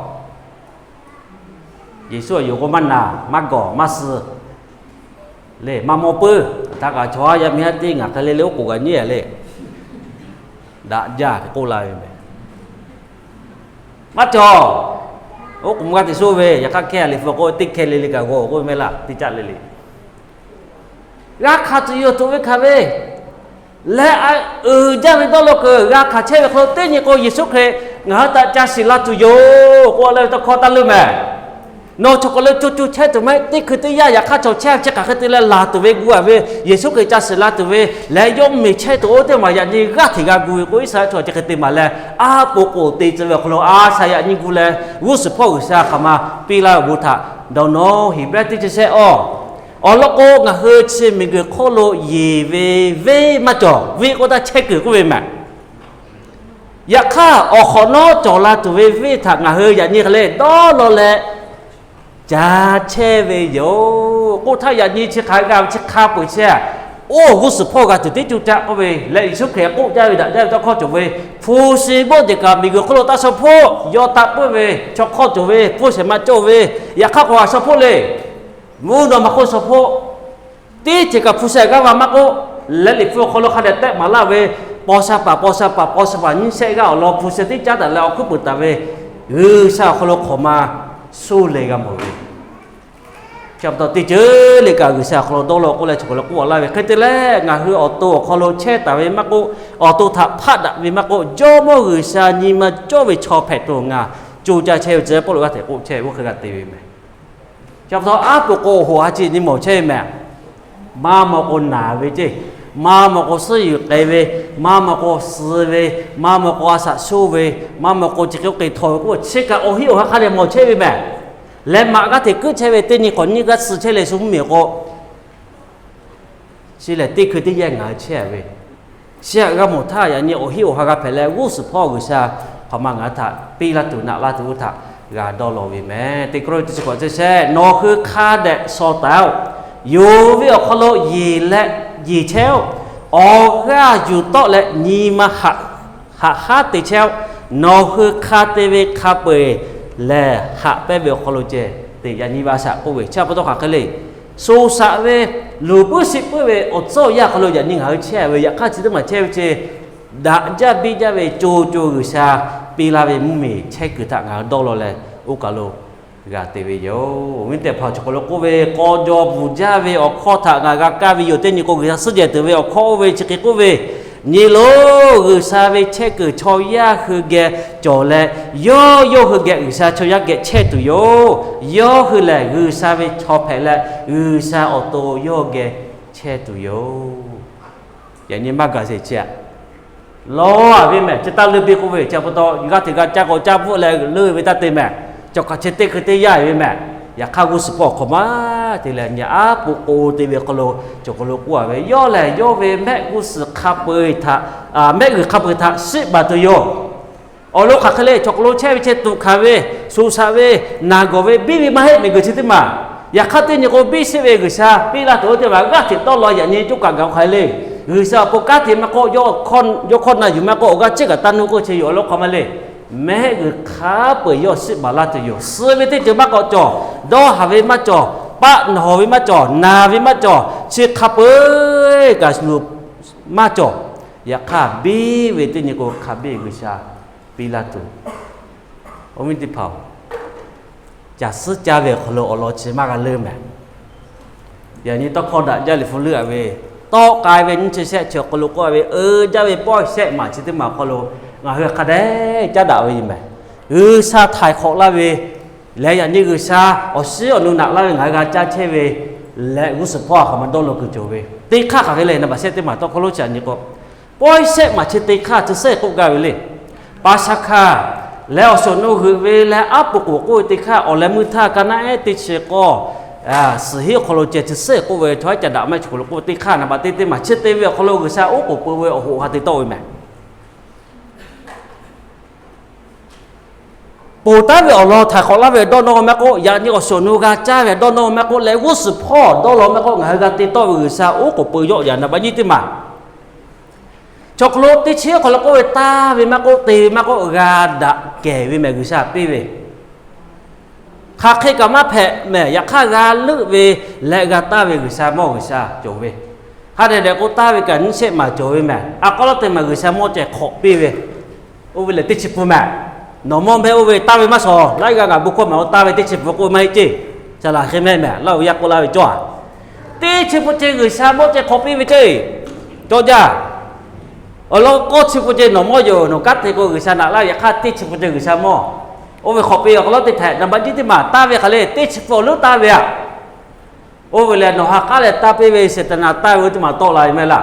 Yeˍsuˆ a yoˬ k'o maˇ naˬ, maˇ gawˬ, maˇ suh le, maˇ mawˇ puiˉ. Htaˇ kaꞈ chaw haˉ yaˇ miˇ haˉ tiˉ ngaˬ hk'e le le oˉ k'oˍ g'a nyi le, daꞈ jaˇ k'oˆ la ve mehˍ. Maˇ cawˬ. Oˉ k'oˍ mvuh g'aˇ teꞈ soˉ ve, yaꞈ hk'aˇ hkeh Liꞈ hpu k'oˆ teˇ hkeh le le kaꞈ g'aw k'oˆ ve mehˆ laˇ, teˇ caˆ le le. G'a hkanˍ tuˬ yoˬ tuˬ ve hkanˍ ve leh, uiˍ jaˇ ve dawˇ law kuiˬ g'a hkanˍ chehˇ ve hk'aw lo teˇ nyi k'o, Yeˍsuˆ Hkriꞈ ngaˬ hui htaꞈ ca shiˍ la tuˬ yoˬ k'oˆ leh ve tawˇ hkawˇ taˇ leuˇ mehˍ. Nawˬ chaw hk'aw lo co co chehˇ tuˬ maˇ heˆ. Teˇ hkui teˇ yanˇ yaꞈ hk'aˇ chaw chehˇ chi hk'aˬ hk'e te leh laˬ tuˬ ve gu a ve, Yeˍsuˆ Hkriꞈ ca shiˍ la tuˬ ve leh yawˇ mehˬ chehˇ tuˬ oˇ teˇ maˬ yaꞈ nyi g'aˇ hteꞈ g'a gu ve k'o, Iˉsaˍreˍlaˆ chaw chi hk'e te maˍ leh, aˉ po k'oˍ te tcuh ve awˬ hk'aw lo a shaꞈ yaꞈ nyi gu leh g'uˇ suhˍ hpawˇ G'uiˬsha hk'aˬ ma piˇ laˇ ve bon htaꞈ dawˇ nawˇ. Heˍbrehˇ teˇ chi shehˆ awˬ, awˬ lawn k'o, ngaˬ hui chi miˬguiˬ hk'oˆ lo yeˬ ve venˇ maˇ cawˬ. Venˇ k'oˆ htaˇ chehˇ kuiˬ k'oˆ ve mehˍ. Yaꞈ hk'aˇ, awˬ hk'awꞈ nawˉ cawˬ la tuˬ ve venˇ htaꞈ ngaˬ hui yaꞈ nyi hk'e leh dawˇ law leh ca chehˇ ve yoˬ. K'oˆ htaˇ, yaꞈ nyi chi hk'aˬ g'a ve chi hk'a peu-eˬ chehˇ. Oˇ g'uˇ suhˍ hpawˇ g'a tuˬ teˇ cuˇ caˆ k'oˆ ve leh, Yeˍsuˆ Hkriꞈ k'oˆ jaˇ ve daꞈ jaˇ ve tawˇ hkawˇ cawˬ ve, hpu shi bawˆ jehˬ kaꞈ miˬguiˬ hk'oˆ lo taˇ shaw hpoˆ, yawˇ taˆ puiˉ ve chaw hk'awˇ cawˬ ve, hpu shehˍ ma cawˇ ve, yaꞈ hk'aˇ k'awꞈ g'a shaw hpoˆ le. Mvuhˇ naw ma hk'oˆ shaw hpoˆ. Teˇ ceuˬ kaꞈ hpu shehˍ g'aˇ va maˇ k'oˆ, leh Liꞈ hpu awˬ hk'aw lo hk'a dehꞈ tehˆ maˍ laˇ ve, paw sha paˍ paw sha paˍ paw sha paˍ nyiˇ shehˆ g'aˇ awˬ lawn hpu shehˍ teˇ caˉ taˍ leh awˬ hkuiˉ puiˍ taˍ ve, G'uiˬsha awˬ hk'aw lo hk'awꞈ ma suh leh g'a mawˬ ve. Chi pa taw teˇ ceuˬ le kaꞈ G'uiˬsha awˬ hk'aw lo dawˇ law k'oˆ leh chaw hk'aw lo k'oˆ laˇ ve, hk'e te leh ngaˬ hui awˬ to awˬ hk'aw lo chehˇ taˍ ve maˇ k'oˆ, awˬ to htaꞈ hpaˆ daꞈ ve maˇ k'oˆ, Jawˇmawˇ G'uiˬsha nyi ma cawˇ ve chaw hpehꞈ tuˬ ngaˬ co ca chehˇ ve tcuh Pawˇluꞈ g'aˇ hteꞈ k'oˆ chehˇ ve oˇ hk'e g'a te ve meh. Chi pa taw aˉ po k'o, awˬ hoꞈ ha chi nyi mawˬ chehˇ ve meh. Maˇ maw k'o naˬ ve ceˇ, maˇ maw k'o suhˉ yuˬ k'ai ve, maˇ maw k'o suh ve, maˇ maw k'o a shaꞈ shoˇ ve, maˇ maw k'o chi hk'e oˇ hk'e htaw ve k'oˆ, chi kaꞈ awˬ hiˆ awˬ ha hk'a dehꞈ mawˬ chehˇ ve meh. Leh maꞈ g'aˇ hteꞈ kuiˉ chehˇ ve teˇ nyi k'awꞈ nyiˇ g'aˇ suh chehˇ leh shu mvuhˇmiˬ k'o, chi lehˬ teˇ hkui teˇ yanˇ ngaˬ hui chehˇ ve, chi htaꞈ g'a mawˬ htaˇ yaꞈ nyi awˬ hiˆ awˬ ha g'a hpehꞈ leh g'uˇ suhˍ hpawˇ G'uiˬsha hk'awꞈ ma ngaˬ hui htaꞈ piˇ laˇ tuˬ naꞈ laˇ tuˬ oˇ htaꞈ g'a dawˇ law ve meh. Teˇ Kawˇrenˍhtuˆ chi hkawꞈ chi shehˍ, nawˬ hui hk'a dehꞈ shaw taˍ-oˬ. Yonˍ ve awˬ hk'aw lo yeˬ leh yeˬ chehˇ-oˆ. Awˬ g'aˇ yuˬ tawˆ leh nyi ma haꞈ haꞈ haˉ te chehˇ-oˆ. Nawˬ hui hk'a te ve hk'a peu-eˬ lehˬ, haꞈ pehnˇ ve awˬ hk'aw lo ceh te yaꞈ nyi ve a shaꞈ k'oˆ ve, chi pa taw hk'aˬ hk'e le. Sho shaꞈ ve, luˬ puiˉ shiˆ puiˉ ve awˬ tcuhˉ awˬ yanˇ hk'aw lo yaꞈ nyi ngaˬ hui chehˇ ve, yaꞈ hk'aˇ chi teˇ maˬ chehˇ ve ceh, daꞈ jaˇ biˇ jaˇ ve co co G'uiˬsha piˇ laˇ ve mvuhˇmiˬ chehˇ kuiˬ htaꞈ ngaˬ hui dawˇ law leh oˇ kaˬ lo g'a te ve yoˬ. Awˬ viˉ teˇ hpaˍ, chaw hk'aw lo k'oˆ ve, k'aw jaw bvuhˬ jaˇ ve awˬ hkawˇ htaꞈ ngaˬ g'a kaˇ ve yoˬ. Teˇ nyi k'o, G'uiˬsha suhˉ jehˬ tuˬ ve awˬ hkawˇ oˇ ve chi hk'e k'oˆ ve, nyi loˬ, G'uiˬsha ve chehˇ kuiˬ chaw yaˇ hui geh cawˬ leh, yawˇ yawˇ hui geh G'uiˬsha chaw yaˇ geh chehˇ tuˬ yoˬ. Yawˇ hui lehˬ G'uiˬsha ve chaw hpehꞈ leh, G'uiˬsha awˬ to yawˇ geh chehˇ tuˬ yoˬ. Yaꞈ nyi maˇ gaˬ sheˍ chi aꞈ. Lawˬ-a ve mehˬ, chi taˇ leuˆ piˇ k'oˆ ve, chi pa taw g'aˇ hteꞈ g'a caˇ k'o caˇ bvuhˆ leh leuˆ ve taˇ te mehˬ. Chaw hk'aˬ chi teˇ hkui teˇ yanˇ ve mehˬ. Yaꞈ hk'aˇ g'uˇ suhˍ hpawˇ awˬ hk'awꞈ ma te leh nyi aˉ po k'o te ve hk'aw lo, chaw hk'aw lo k'oˆ-a ve, yawˇ lehˬ yawˇ ve mehˆ g'uˇ suhˍ hk'a peu-eˬ htaꞈ, mehˆ g'uiˬ hk'a peu-eˬ htaꞈ shiˆ baˬ tuˬ yoˬ. Awˬ lawn hk'aˬ hk'e le, chaw hk'aw lo chehˇ ve chehˇ tuꞈ hkanˍ ve, shuˍ shaꞈ ve, naˬ gawˬ ve, biˇ ve maˇ heˆ, miˬguiˬ chi teˇ maˬ. Yaꞈ hk'aˇ teˇ nyi k'o biˇ sheˆ ve G'uiˬsha piˇ laˇ tuˬ oˇ teˇ maˬ g'aˇ hteꞈ dawˇ law yaꞈ nyi coˇ kaꞈ gaˬ hk'aˬ hk'e le. G'uiˬsha awˬ pon kanˉ te maˇ k'oˆ, yawˇ hkawˇ na yuˬ maˇ k'oˆ, awˬ g'aˇ ciˉ kaꞈ taˇ nuˇ k'oˆ chi yoˬ. Awˬ lawn hk'aˬ ma le. Mehˆ g'uiˬ hk'a peu-eˬ yawˇ shiˆ baˬ laˇ tuˬ yoˬ. Suh ve teˇ ceuˬ maˇ k'awꞈ cawˬ, dawˇ haˍ ve maˇ cawˬ, paˆ nawˬ ve maˇ cawˬ, naˬ ve maˇ cawˬ, chi hk'a peu-eˬ kaꞈ shu maˇ cawˬ. Yaꞈ hk'aˇ biˇ ve teˇ nyi k'o hk'a biˇ G'uiˬsha piˇ laˇ tuˬ. Awˬ viˉ teˇ hpaˍ-oˬ, caˬ suhˉ caˇ ve awˬ hk'aw lo awˬ lawn chi maˇ g'a leuˆ mehˬ. Yaꞈ nyi tawˇ hkawˇ daꞈ jaˇ Liꞈ hpu leuˆ-a ve, tawˆ k'ai ve nyiˇ chi shehˆ chi awˬ hk'aw lo k'oˆ-a ve, uiˍ jaˇ ve pawˆ shehˆ maˬ chi teˇ maˬ awˬ hk'aw lo ngaˬ hui hk'a dehꞈ caˉ daꞈ ve yoˬ mehˬ. G'uiˬsha htaiˍ hk'awꞈ laˇ ve leh yaꞈ nyi G'uiˬsha awˬ shiˉ awˬ nu naꞈ laˇ ve ngaˬ hui g'a caˇ chehˇ ve leh g'uˇ suhˍ hpawˇ a hk'awꞈ ma dawˇ law kuiˬ cawˬ ve teˇ hk'aˇ hk'aˬ hk'e le, naˍ baˬ shehˆ teˇ maˬ tawˇ hkawˇ lonˉ chi aꞈ nyi k'o, pawˆ shehˆ maˬ chi teˇ hk'aˇ chi suhˉ k'oˆ gaˇ ve le. Paˍsaˍhkaˍ leh awˬ shiˍ awˬ nu g'euꞈ ve leh aˉ po k'oˍ k'oˆ ve teˇ hk'aˇ, awˬ leh meuˇ htaˇ ka naˆ ehˉ teˇ chi k'awˇ, suhˍ heˆ awˬ hk'aw lo ceh chi suhˉ k'oˆ ve chaw haˉ ca daꞈ maˇ heˆ chaw hk'aw lo k'oˆ ve teˇ hk'aˇ, naˍ baˬ teˇ teˇ maˬ chi te ve awˬ hk'aw lo G'uiˬsha oˉ k'oˍ pui ve awˬ hoꞈ ha te tawˆ ve mehˬ. Ponˬ taˉ ve awˬ lawn htaiˍ hk'awꞈ laˇ ve dawˇ nawˇ maˇ k'oˆ, yaꞈ nyi awˬ shiˍ awˬ nu g'a caˇ ve dawˇ nawˇ maˇ k'oˆ, leh g'uˇ suhˍ hpawˇ dawˇ law maˇ k'oˆ, ngaˬ hui g'a te tawˆ ve G'uiˬsha oˉ k'oˍ pui yawˆ yaꞈ naˍ baˬ nyiˇ teˇ maˬ. Chaw hk'aw lo teˇ chi hk'aw lo k'oˆ ve taˇ ve maˇ k'oˆ, te ve maˇ k'oˆ, g'a daꞈ kehˬ ve mehˬ G'uiˬsha piˇ ve. Hk'aˬ hk'e kaꞈ maˇ hpehꞈ mehˬ, yaꞈ hk'aˇ g'a leuˆ ve leh g'a taˇ ve G'uiˬsha mawˇ G'uiˬsha cawˬ ve. Hk'a dehꞈ dehꞈ k'o taˇ ve kaꞈ nyiˇ shehˆ maˬ cawˬ ve mehˬ. A k'aw lawˉ te maˬ G'uiˬsha mawˇ ceh hk'awꞈ piˇ ve. Oˇ ve lehˬ teˇ chi pun mehˬ. Nawˬ mawˇ mehˆ oˇ ve taˇ ve maˇ shawˍ, laiˉ g'aˇ ngaˬ bon hkawˇ mehˬ, oˇ taˇ ve teˇ chi pun k'oˆ maˇ heˆ ceˇ. Ca laˬ hk'e mehˆ mehˬ, laˇ ve yaˇ k'oˆ laˇ ve cawˇ-a. Teˇ chi pun ceh G'uiˬsha mawˇ ceh hk'awꞈ piˇ ve ceˇ. Cawˇ jaˇ. Awˬ lawn k'awˇ chi pun ceh nawˬ mawˇ yoˬ, nawˬ kanˉ te k'o G'uiˬsha naꞈ laˇ ve, yaꞈ hk'aˇ teˇ chi pun ceh G'uiˬsha mawˇ. Oˇ ve hk'awꞈ piˇ ve awˬ hk'aw lo teˇ hpehꞈ, naˍ baˬ nyiˇ teˇ maˬ taˇ ve hk'aˬ le, teˇ chi pun awˬ leuˉ taˇ ve aꞈ. Oˇ ve lehˬ nawˬ ha k'aˉ leh taˇ piˇ ve Saˍtanˍ taˇ ve oˇ teˇ maˬ tawˆ la ve mehˆ laˇ.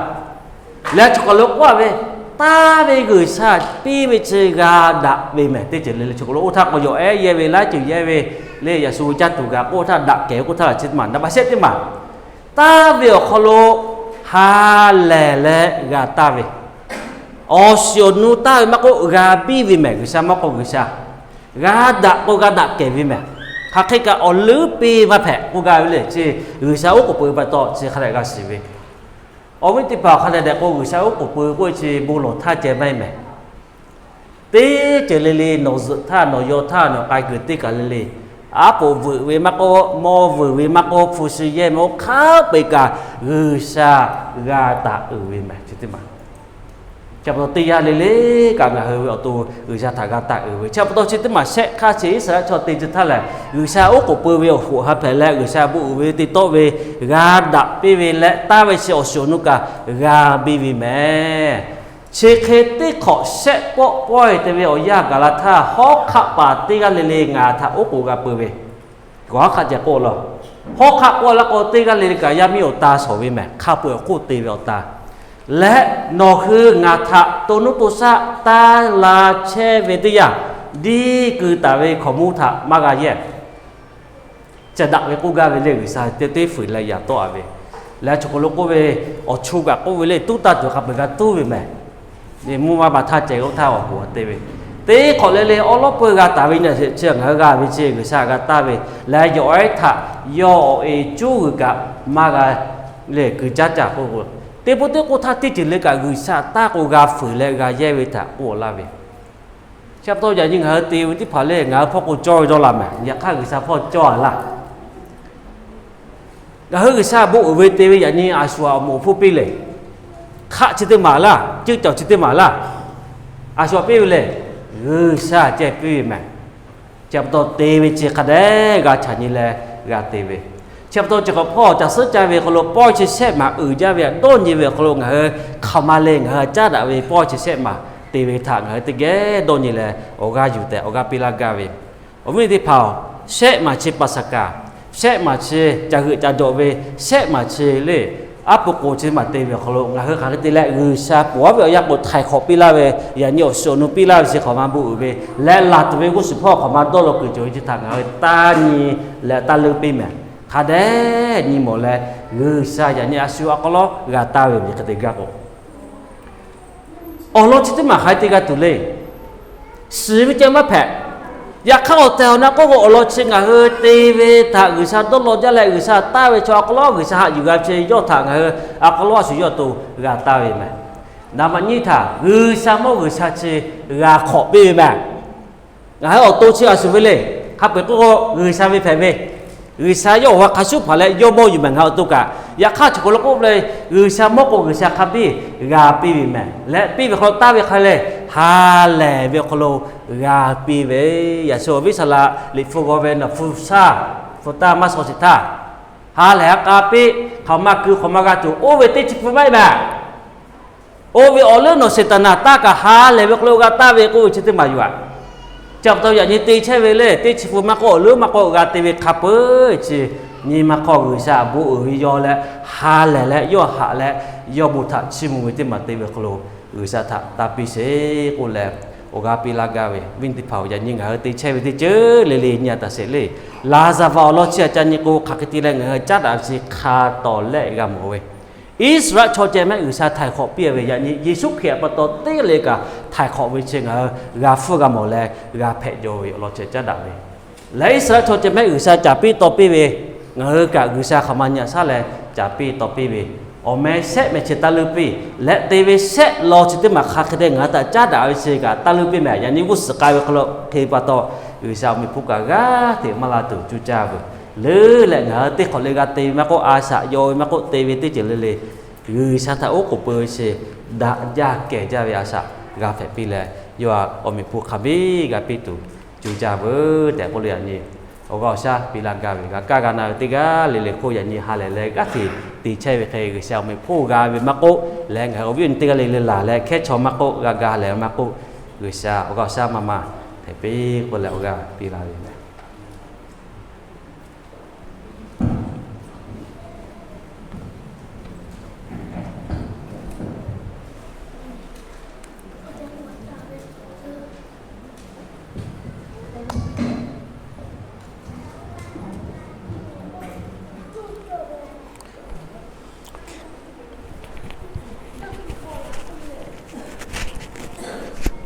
Leh chaw hk'aw lo k'oˆ-a ve, taˇ ve G'uiˬsha piˇ ve chi g'a daꞈ ve mehˬ. Teˇ ceuˬ le le chaw hk'aw lo oˇ htaˇ k'awꞈ yawˬ ehˉ yehˇ ve, laiˉ ceuˬ yehˇ ve, leh yaꞈ shu caˇ tuˬ g'a k'oˆ htaˇ daꞈ kehˬ ve k'oˆ htaˇ chi teˇ maˬ, naˍ baˬ shehˆ teˇ maˬ. Taˇ ve awˬ hk'aw lo ha lehˬ leh g'a taˇ ve, Awˬ shiˍ awˬ nu taˇ ve maˇ k'oˆ, g'a biˇ ve mehˬ. G'uiˬsha maˇ k'oˆ, G'uiˬsha g'a daꞈ k'o g'a daꞈ kehˬ ve mehˬ. Hk'aˬ hk'e kaꞈ awˬ leuˉ piˇ maˇ hpehꞈ k'oˆ gaˇ ve le. Chi G'uiˬsha oˉ k'oˍ pui pa taw chi hk'a dehꞈ g'a shiˍ ve. Awˬ viˉ teˇ hpaˍ, hk'a dehꞈ dehꞈ k'o G'uiˬsha oˉ k'oˍ pui k'oˆ ve chi bon lawˬ htaˇ ceh maˇ heˆ mehˬ. Teˇ ceuˬ le le nawˬ zuhꞈ htaˇ, nawˬ yaw htaˇ, nawˬ k'ai kuiˬ teˇ kaˬ le le, aˉ poꞈ veuꞈ ve maˇ k'oˆ, mawˇ veuˬ ve maˇ k'oˆ, hpu shi yehˇ maˇ k'oˆ, hk'a peu-eˬ kaꞈ G'uiˬsha g'a daꞈ uiˍ ve mehˬ. Chi teˇ maˬ chi pa taw teˇ yanˇ le le kaꞈ ngaˬ hui ve awˬ to G'uiˬsha htaꞈ g'a taˍ uiˍ ve. Chi pa taw chi teˇ maˬ shehˆ hk'aˇ chi Iˉsaˍreˍlaˆ chaw te tcuh htaˇ lehˬ, G'uiˬsha oˉ k'oˍ pui ve awˬ hoꞈ ha hpehꞈ leh, G'uiˬsha bon uiˍ ve te tawˆ ve g'a daꞈ piˇ ve leh, taˇ ve chi awˬ shiˍ awˬ nu kaꞈ g'a biˇ ve mehˬ. Chi hk'e teˇ hk'awꞈ shehˆ pawˆ pawehˇ te ve awˬ yanˇ gaˬ la htaˇ, hawˉ hk'aˆ paˍ teˇ g'aˇ le le ngaˬ htaꞈ oˉ k'oˍ g'a pui ve. Gawˬ haˉ hk'aˆ ceh k'oˆ laˇ. Hawˉ hk'aˆ k'oˆ laˇ k'o, teˇ g'aˇ le le kaꞈ yaˇ miˇ awˬ ta shawˍ ve mehˬ. Hk'a peu-eˬ awˬ hk'oˆ te ve awˬ ta leh, nawˬ hui ngaˬ htaꞈ to nuˇ to shaˆ taˇ la chehˇ ve teˇ yanˇ, diˇ keu taˍ ve hkaoˍmonˇ htaꞈ maˇ g'a yehˇ. Ca daꞈ ve k'oˆ gaˇ ve le, G'uiˬsha teˇ teˇ fuiˍ leh yaꞈ tawˆ a ve. Leh chaw hk'aw lo k'oˆ ve, awˬ chu kaꞈ k'oˆ ve le, tuˉ taˇ tuˬ hk'a peu-eˬ g'a tuˉ ve mehˬ. Mvuhˇ maˇ baˬ htaˇ ceh g'oˇ htaˇ awˬ hoꞈ te ve, teˇ hk'awꞈ le le awˉ lawˉ peuˇ g'a taˍ ve nyi chi ngaˬ hui g'a ve chi G'uiˬsha g'a taˇ ve. Leh yawˬ ehˉ htaꞈ yawˇ awˬ e cuˉ g'uiˬ kaꞈ maˇ g'a lehˬ keu caˉ caˇ k'oˆ k'o, teˇ pawˆ teˇ k'oˆ htaˇ teˇ ceuˬ le kaꞈ G'uiˬsha taˇ k'o g'a fuiˍ leh g'a yehˇ ve htaꞈ k'oˆ laˇ ve. Chi pa taw yaꞈ nyi ngaˬ hui te ve teˇ hpaˍ le, ngaˬ hui hpawˇ k'o cawˇ ve dawˇ laˬ mehˬ. Yaꞈ hk'aˇ G'uiˬsha hpawˇ cawˇ a laˇ. Ngaˬ hui G'uiˬsha bon uiˍ ve te ve yaꞈ nyi a shu a awˬ moˍ awˬ hponˇ piˇ le. Hk'aˆ chi teˇ maˬ laˇ, ceuˇ cawˬ chi teˇ maˬ laˇ. A shu a piˇ ve le, G'uiˬsha ceh piˇ ve mehˬ. Chi pa taw te ve chi hk'a dehꞈ g'a chaꞈ nyi leh g'a te ve. Chi pa taw chi hk'awꞈ hpawˇ caˬ suhˉ caˇ ve hk'aw lo pawˇ chi shehˆ maˬ uiˍ jaˇ ve htaꞈ dawˇ nyi ve awˬ hk'aw lo ngaˬ hui hk'aˬ ma le ngaˬ hui caˉ daꞈ ve pawˇ chi shehˆ maˬ te ve htaꞈ ngaˬ hui teˇ geh dawˇ nyi leh awˬ g'aˇ yuˬ tehꞈ awˬ g'aˇ piˇ laˇ gaˇ ve. Awˬ viˉ teˇ hpaˍ-oˬ, shehˆ maˬ chi Paˍsaˍhkaˍ, shehˆ maˬ chi caˬ g'euꞈ caˬ jawꞈ ve, shehˆ maˬ chi le, aˉ pu k'oˍ chi maˬ te ve awˬ hk'aw lo ngaˬ hui hk'aˬ hk'e te leh G'uiˬsha ponˬ aˉ ve awˬ yanˇ k'o htaiˍ hk'awꞈ piˇ laˇ ve, yaꞈ nyi awˬ shiˍ awˬ nu piˇ laˇ ve chi hk'awꞈ ma bon uiˍ ve leh, laˬ tuˬ ve g'uˇ suhˍ hpawˇ hk'awꞈ ma dawˇ law kuiˬ cawˬ ve chi htaꞈ ngaˬ hui taˇ nyi leh taˇ leuˆ piˇ mehˬ. Hk'a dehꞈ nyi mawˬ leh, G'uiˬsha yaꞈ nyi a shu awˬ hk'aw lo g'a taˇ ve hk'e te gaˇ k'o, awˬ lawn chi teˇ maˬ hk'aˬ hk'e te g'a tuˬ le. Shiˍ ve ceh maˇ hpehꞈ. Yaꞈ hk'aˇ awˬ tehˬ awˬ na k'oˆ k'o, awˬ lawn chi ngaˬ hui te ve htaꞈ G'uiˬsha dawˇ law jaˇ leh G'uiˬsha taˇ ve chaw awˬ hk'aw lo G'uiˬsha haꞈ yuˬ g'a ve chi yawˇ htaꞈ ngaˬ hui awˬ hk'aw lo a shu yawˇ to g'a taˇ ve mehˬ. Naˍ baꞈ nyiˇ htaꞈ G'uiˬsha mawˇ G'uiˬsha chi g'a hk'awꞈ piˇ ve mehˬ. Ngaˬ hui awˬ to chi a shu ve le. Hk'a peu-eˬ k'oˆ k'o G'uiˬsha ve hpehꞈ ve, G'uiˬsha yawˇ awˬ g'a hk'a shuˉ hpaˍ leh yawˇ mawˇ yuˬ mehˬ ngaˬ hui awˬ to kaꞈ. Yaꞈ hk'aˇ chi hk'aw lo k'oˆ ve, G'uiˬsha mawˇ k'o G'uiˬsha hk'a biˇ g'a piˇ ve mehˬ. Leh piˇ ve hk'aw lo taˇ ve hk'a lehˬ, ha lehˬ ve awˬ hk'aw lo g'a piˇ ve. Yaꞈ shu awˬ viˉ saˍ laꞈ liꞈ hpu g'aw ve nawˬ hpu shaˇ hpu taˇ maˇ shaw sheˍ htaˇ, ha lehˬ ha k'a piˇ, hk'aˬ ma keu hk'aˬ ma g'a tuˬ oˇ ve teˇ chi pun maˇ heˆ mehˬ. Oˇ ve awˬ leuˉ nawˬ Seˍtaˍnaˍ taˇ kaꞈ ha lehˬ ve hk'aw lo g'a taˇ ve k'oˆ ve chi teˇ maˬ yoˬ aꞈ. Chi pa taw yaꞈ nyi te chehˇ ve le, teˇ chi pun maˇ k'oˆ awˬ leuˉ maˇ k'oˆ g'a te ve hk'a peu-eˬ chi nyi ma hk'aw G'uiˬsha bon uiˍ ve yaw leh, ha lehˬ leh yawˇ haꞈ leh, yawˇ bon htaꞈ chiˇ mvuh ve teˇ maˬ te ve hk'aw lo G'uiˬsha htaꞈ taˇ piˇ sheˍ k'oˆ leh, awˬ g'aˇ piˇ laˇ gaˇ ve. Viˉ teˇ hpaˍ-oˬ, yaꞈ nyi ngaˬ hui te chehˇ ve teˇ ceuˬ le le nyi a taˍ sheˍ le. Laˍzaˍvaˍ awˬ lawn chi a ca nyi k'o, hk'aˬ hk'e te leh ngaˬ hui caˉ daꞈ ve chi hk'a tawˍ lehˆ g'a mawˬ ve. Iˉsaˍreˍlaˆ chaw ceh mehˆ G'uiˬsha htaiˍ hk'awꞈ piˇ ve, yaꞈ nyi Yeˍsuˆ Hkriꞈ pa taw teˇ g'aˇ le kaꞈ htaiˍ hk'awꞈ ve chi ngaˬ hui g'a hpfuhˇ g'a mawˬ leh g'a hpehꞈ jaw ve awˬ lawn chi caˉ daꞈ ve. Leh Iˉsaˍreˍlaˆ chaw ceh mehˆ G'uiˬsha caˍ piˇ taw piˇ ve, ngaˬ hui kaꞈ G'uiˬsha hk'aˬ ma nyi a shaˉ leh caˍ piˇ taw piˇ ve, awˬ meh shehˆ meh chi taˇ leuˆ piˇ, leh te ve shehˆ law chi teˇ maˬ hk'aˬ hk'e te ngaˬ hui htaꞈ caˉ daꞈ ve chi kaꞈ taˇ leuˆ piˇ mehˬ. Yaꞈ nyi g'uˇ suhˍ k'ai ve hk'aw lo hk'e pa taw, G'uiˬsha awˬ meꞈ hponˇ kaꞈ g'aˇ hteꞈ maˇ la tuˬ cuˇ caˇ veuˬ. Leuˉ leh ngaˬ hui teˇ hk'awꞈ le g'a te ve maˇ k'oˆ, a shaꞈ yaw ve maˇ k'oˆ, te ve teˇ ceuˬ le le G'uiˬsha htaꞈ oˉ k'oˍ pui ve chi daꞈ jaˇ kehˬ jaˇ ve a shaꞈ g'a hpehꞈ piˇ leh, yawˇ awˬ meꞈ hponˇ hk'a biˇ g'a piˇ tuˬ cuˇ caˇ veuˬ tehꞈ k'oˆ leh, yaꞈ nyi awˬ g'aˇ awˬ shaˉ piˇ laˇ gaˇ ve, g'a kaˇ g'a na ve teˇ g'aˇ le le hk'oˆ yaꞈ nyi ha lehˬ leh g'aˇ hteꞈ te chehˇ ve hk'e G'uiˬsha awˬ meꞈ hponˇ g'a ve maˇ k'oˆ, leh ngaˬ hui awˬ viˉ awˬ nyi teˇ g'aˇ le le laˬ leh hkehˉ chaw maˇ k'oˆ, g'a ga lehˬ maˇ k'oˆ, G'uiˬsha awˬ g'aˇ awˬ shaˉ maˇ maˇ hpehꞈ piˇ k'oˆ leh awˬ g'aˇ piˇ laˇ ve.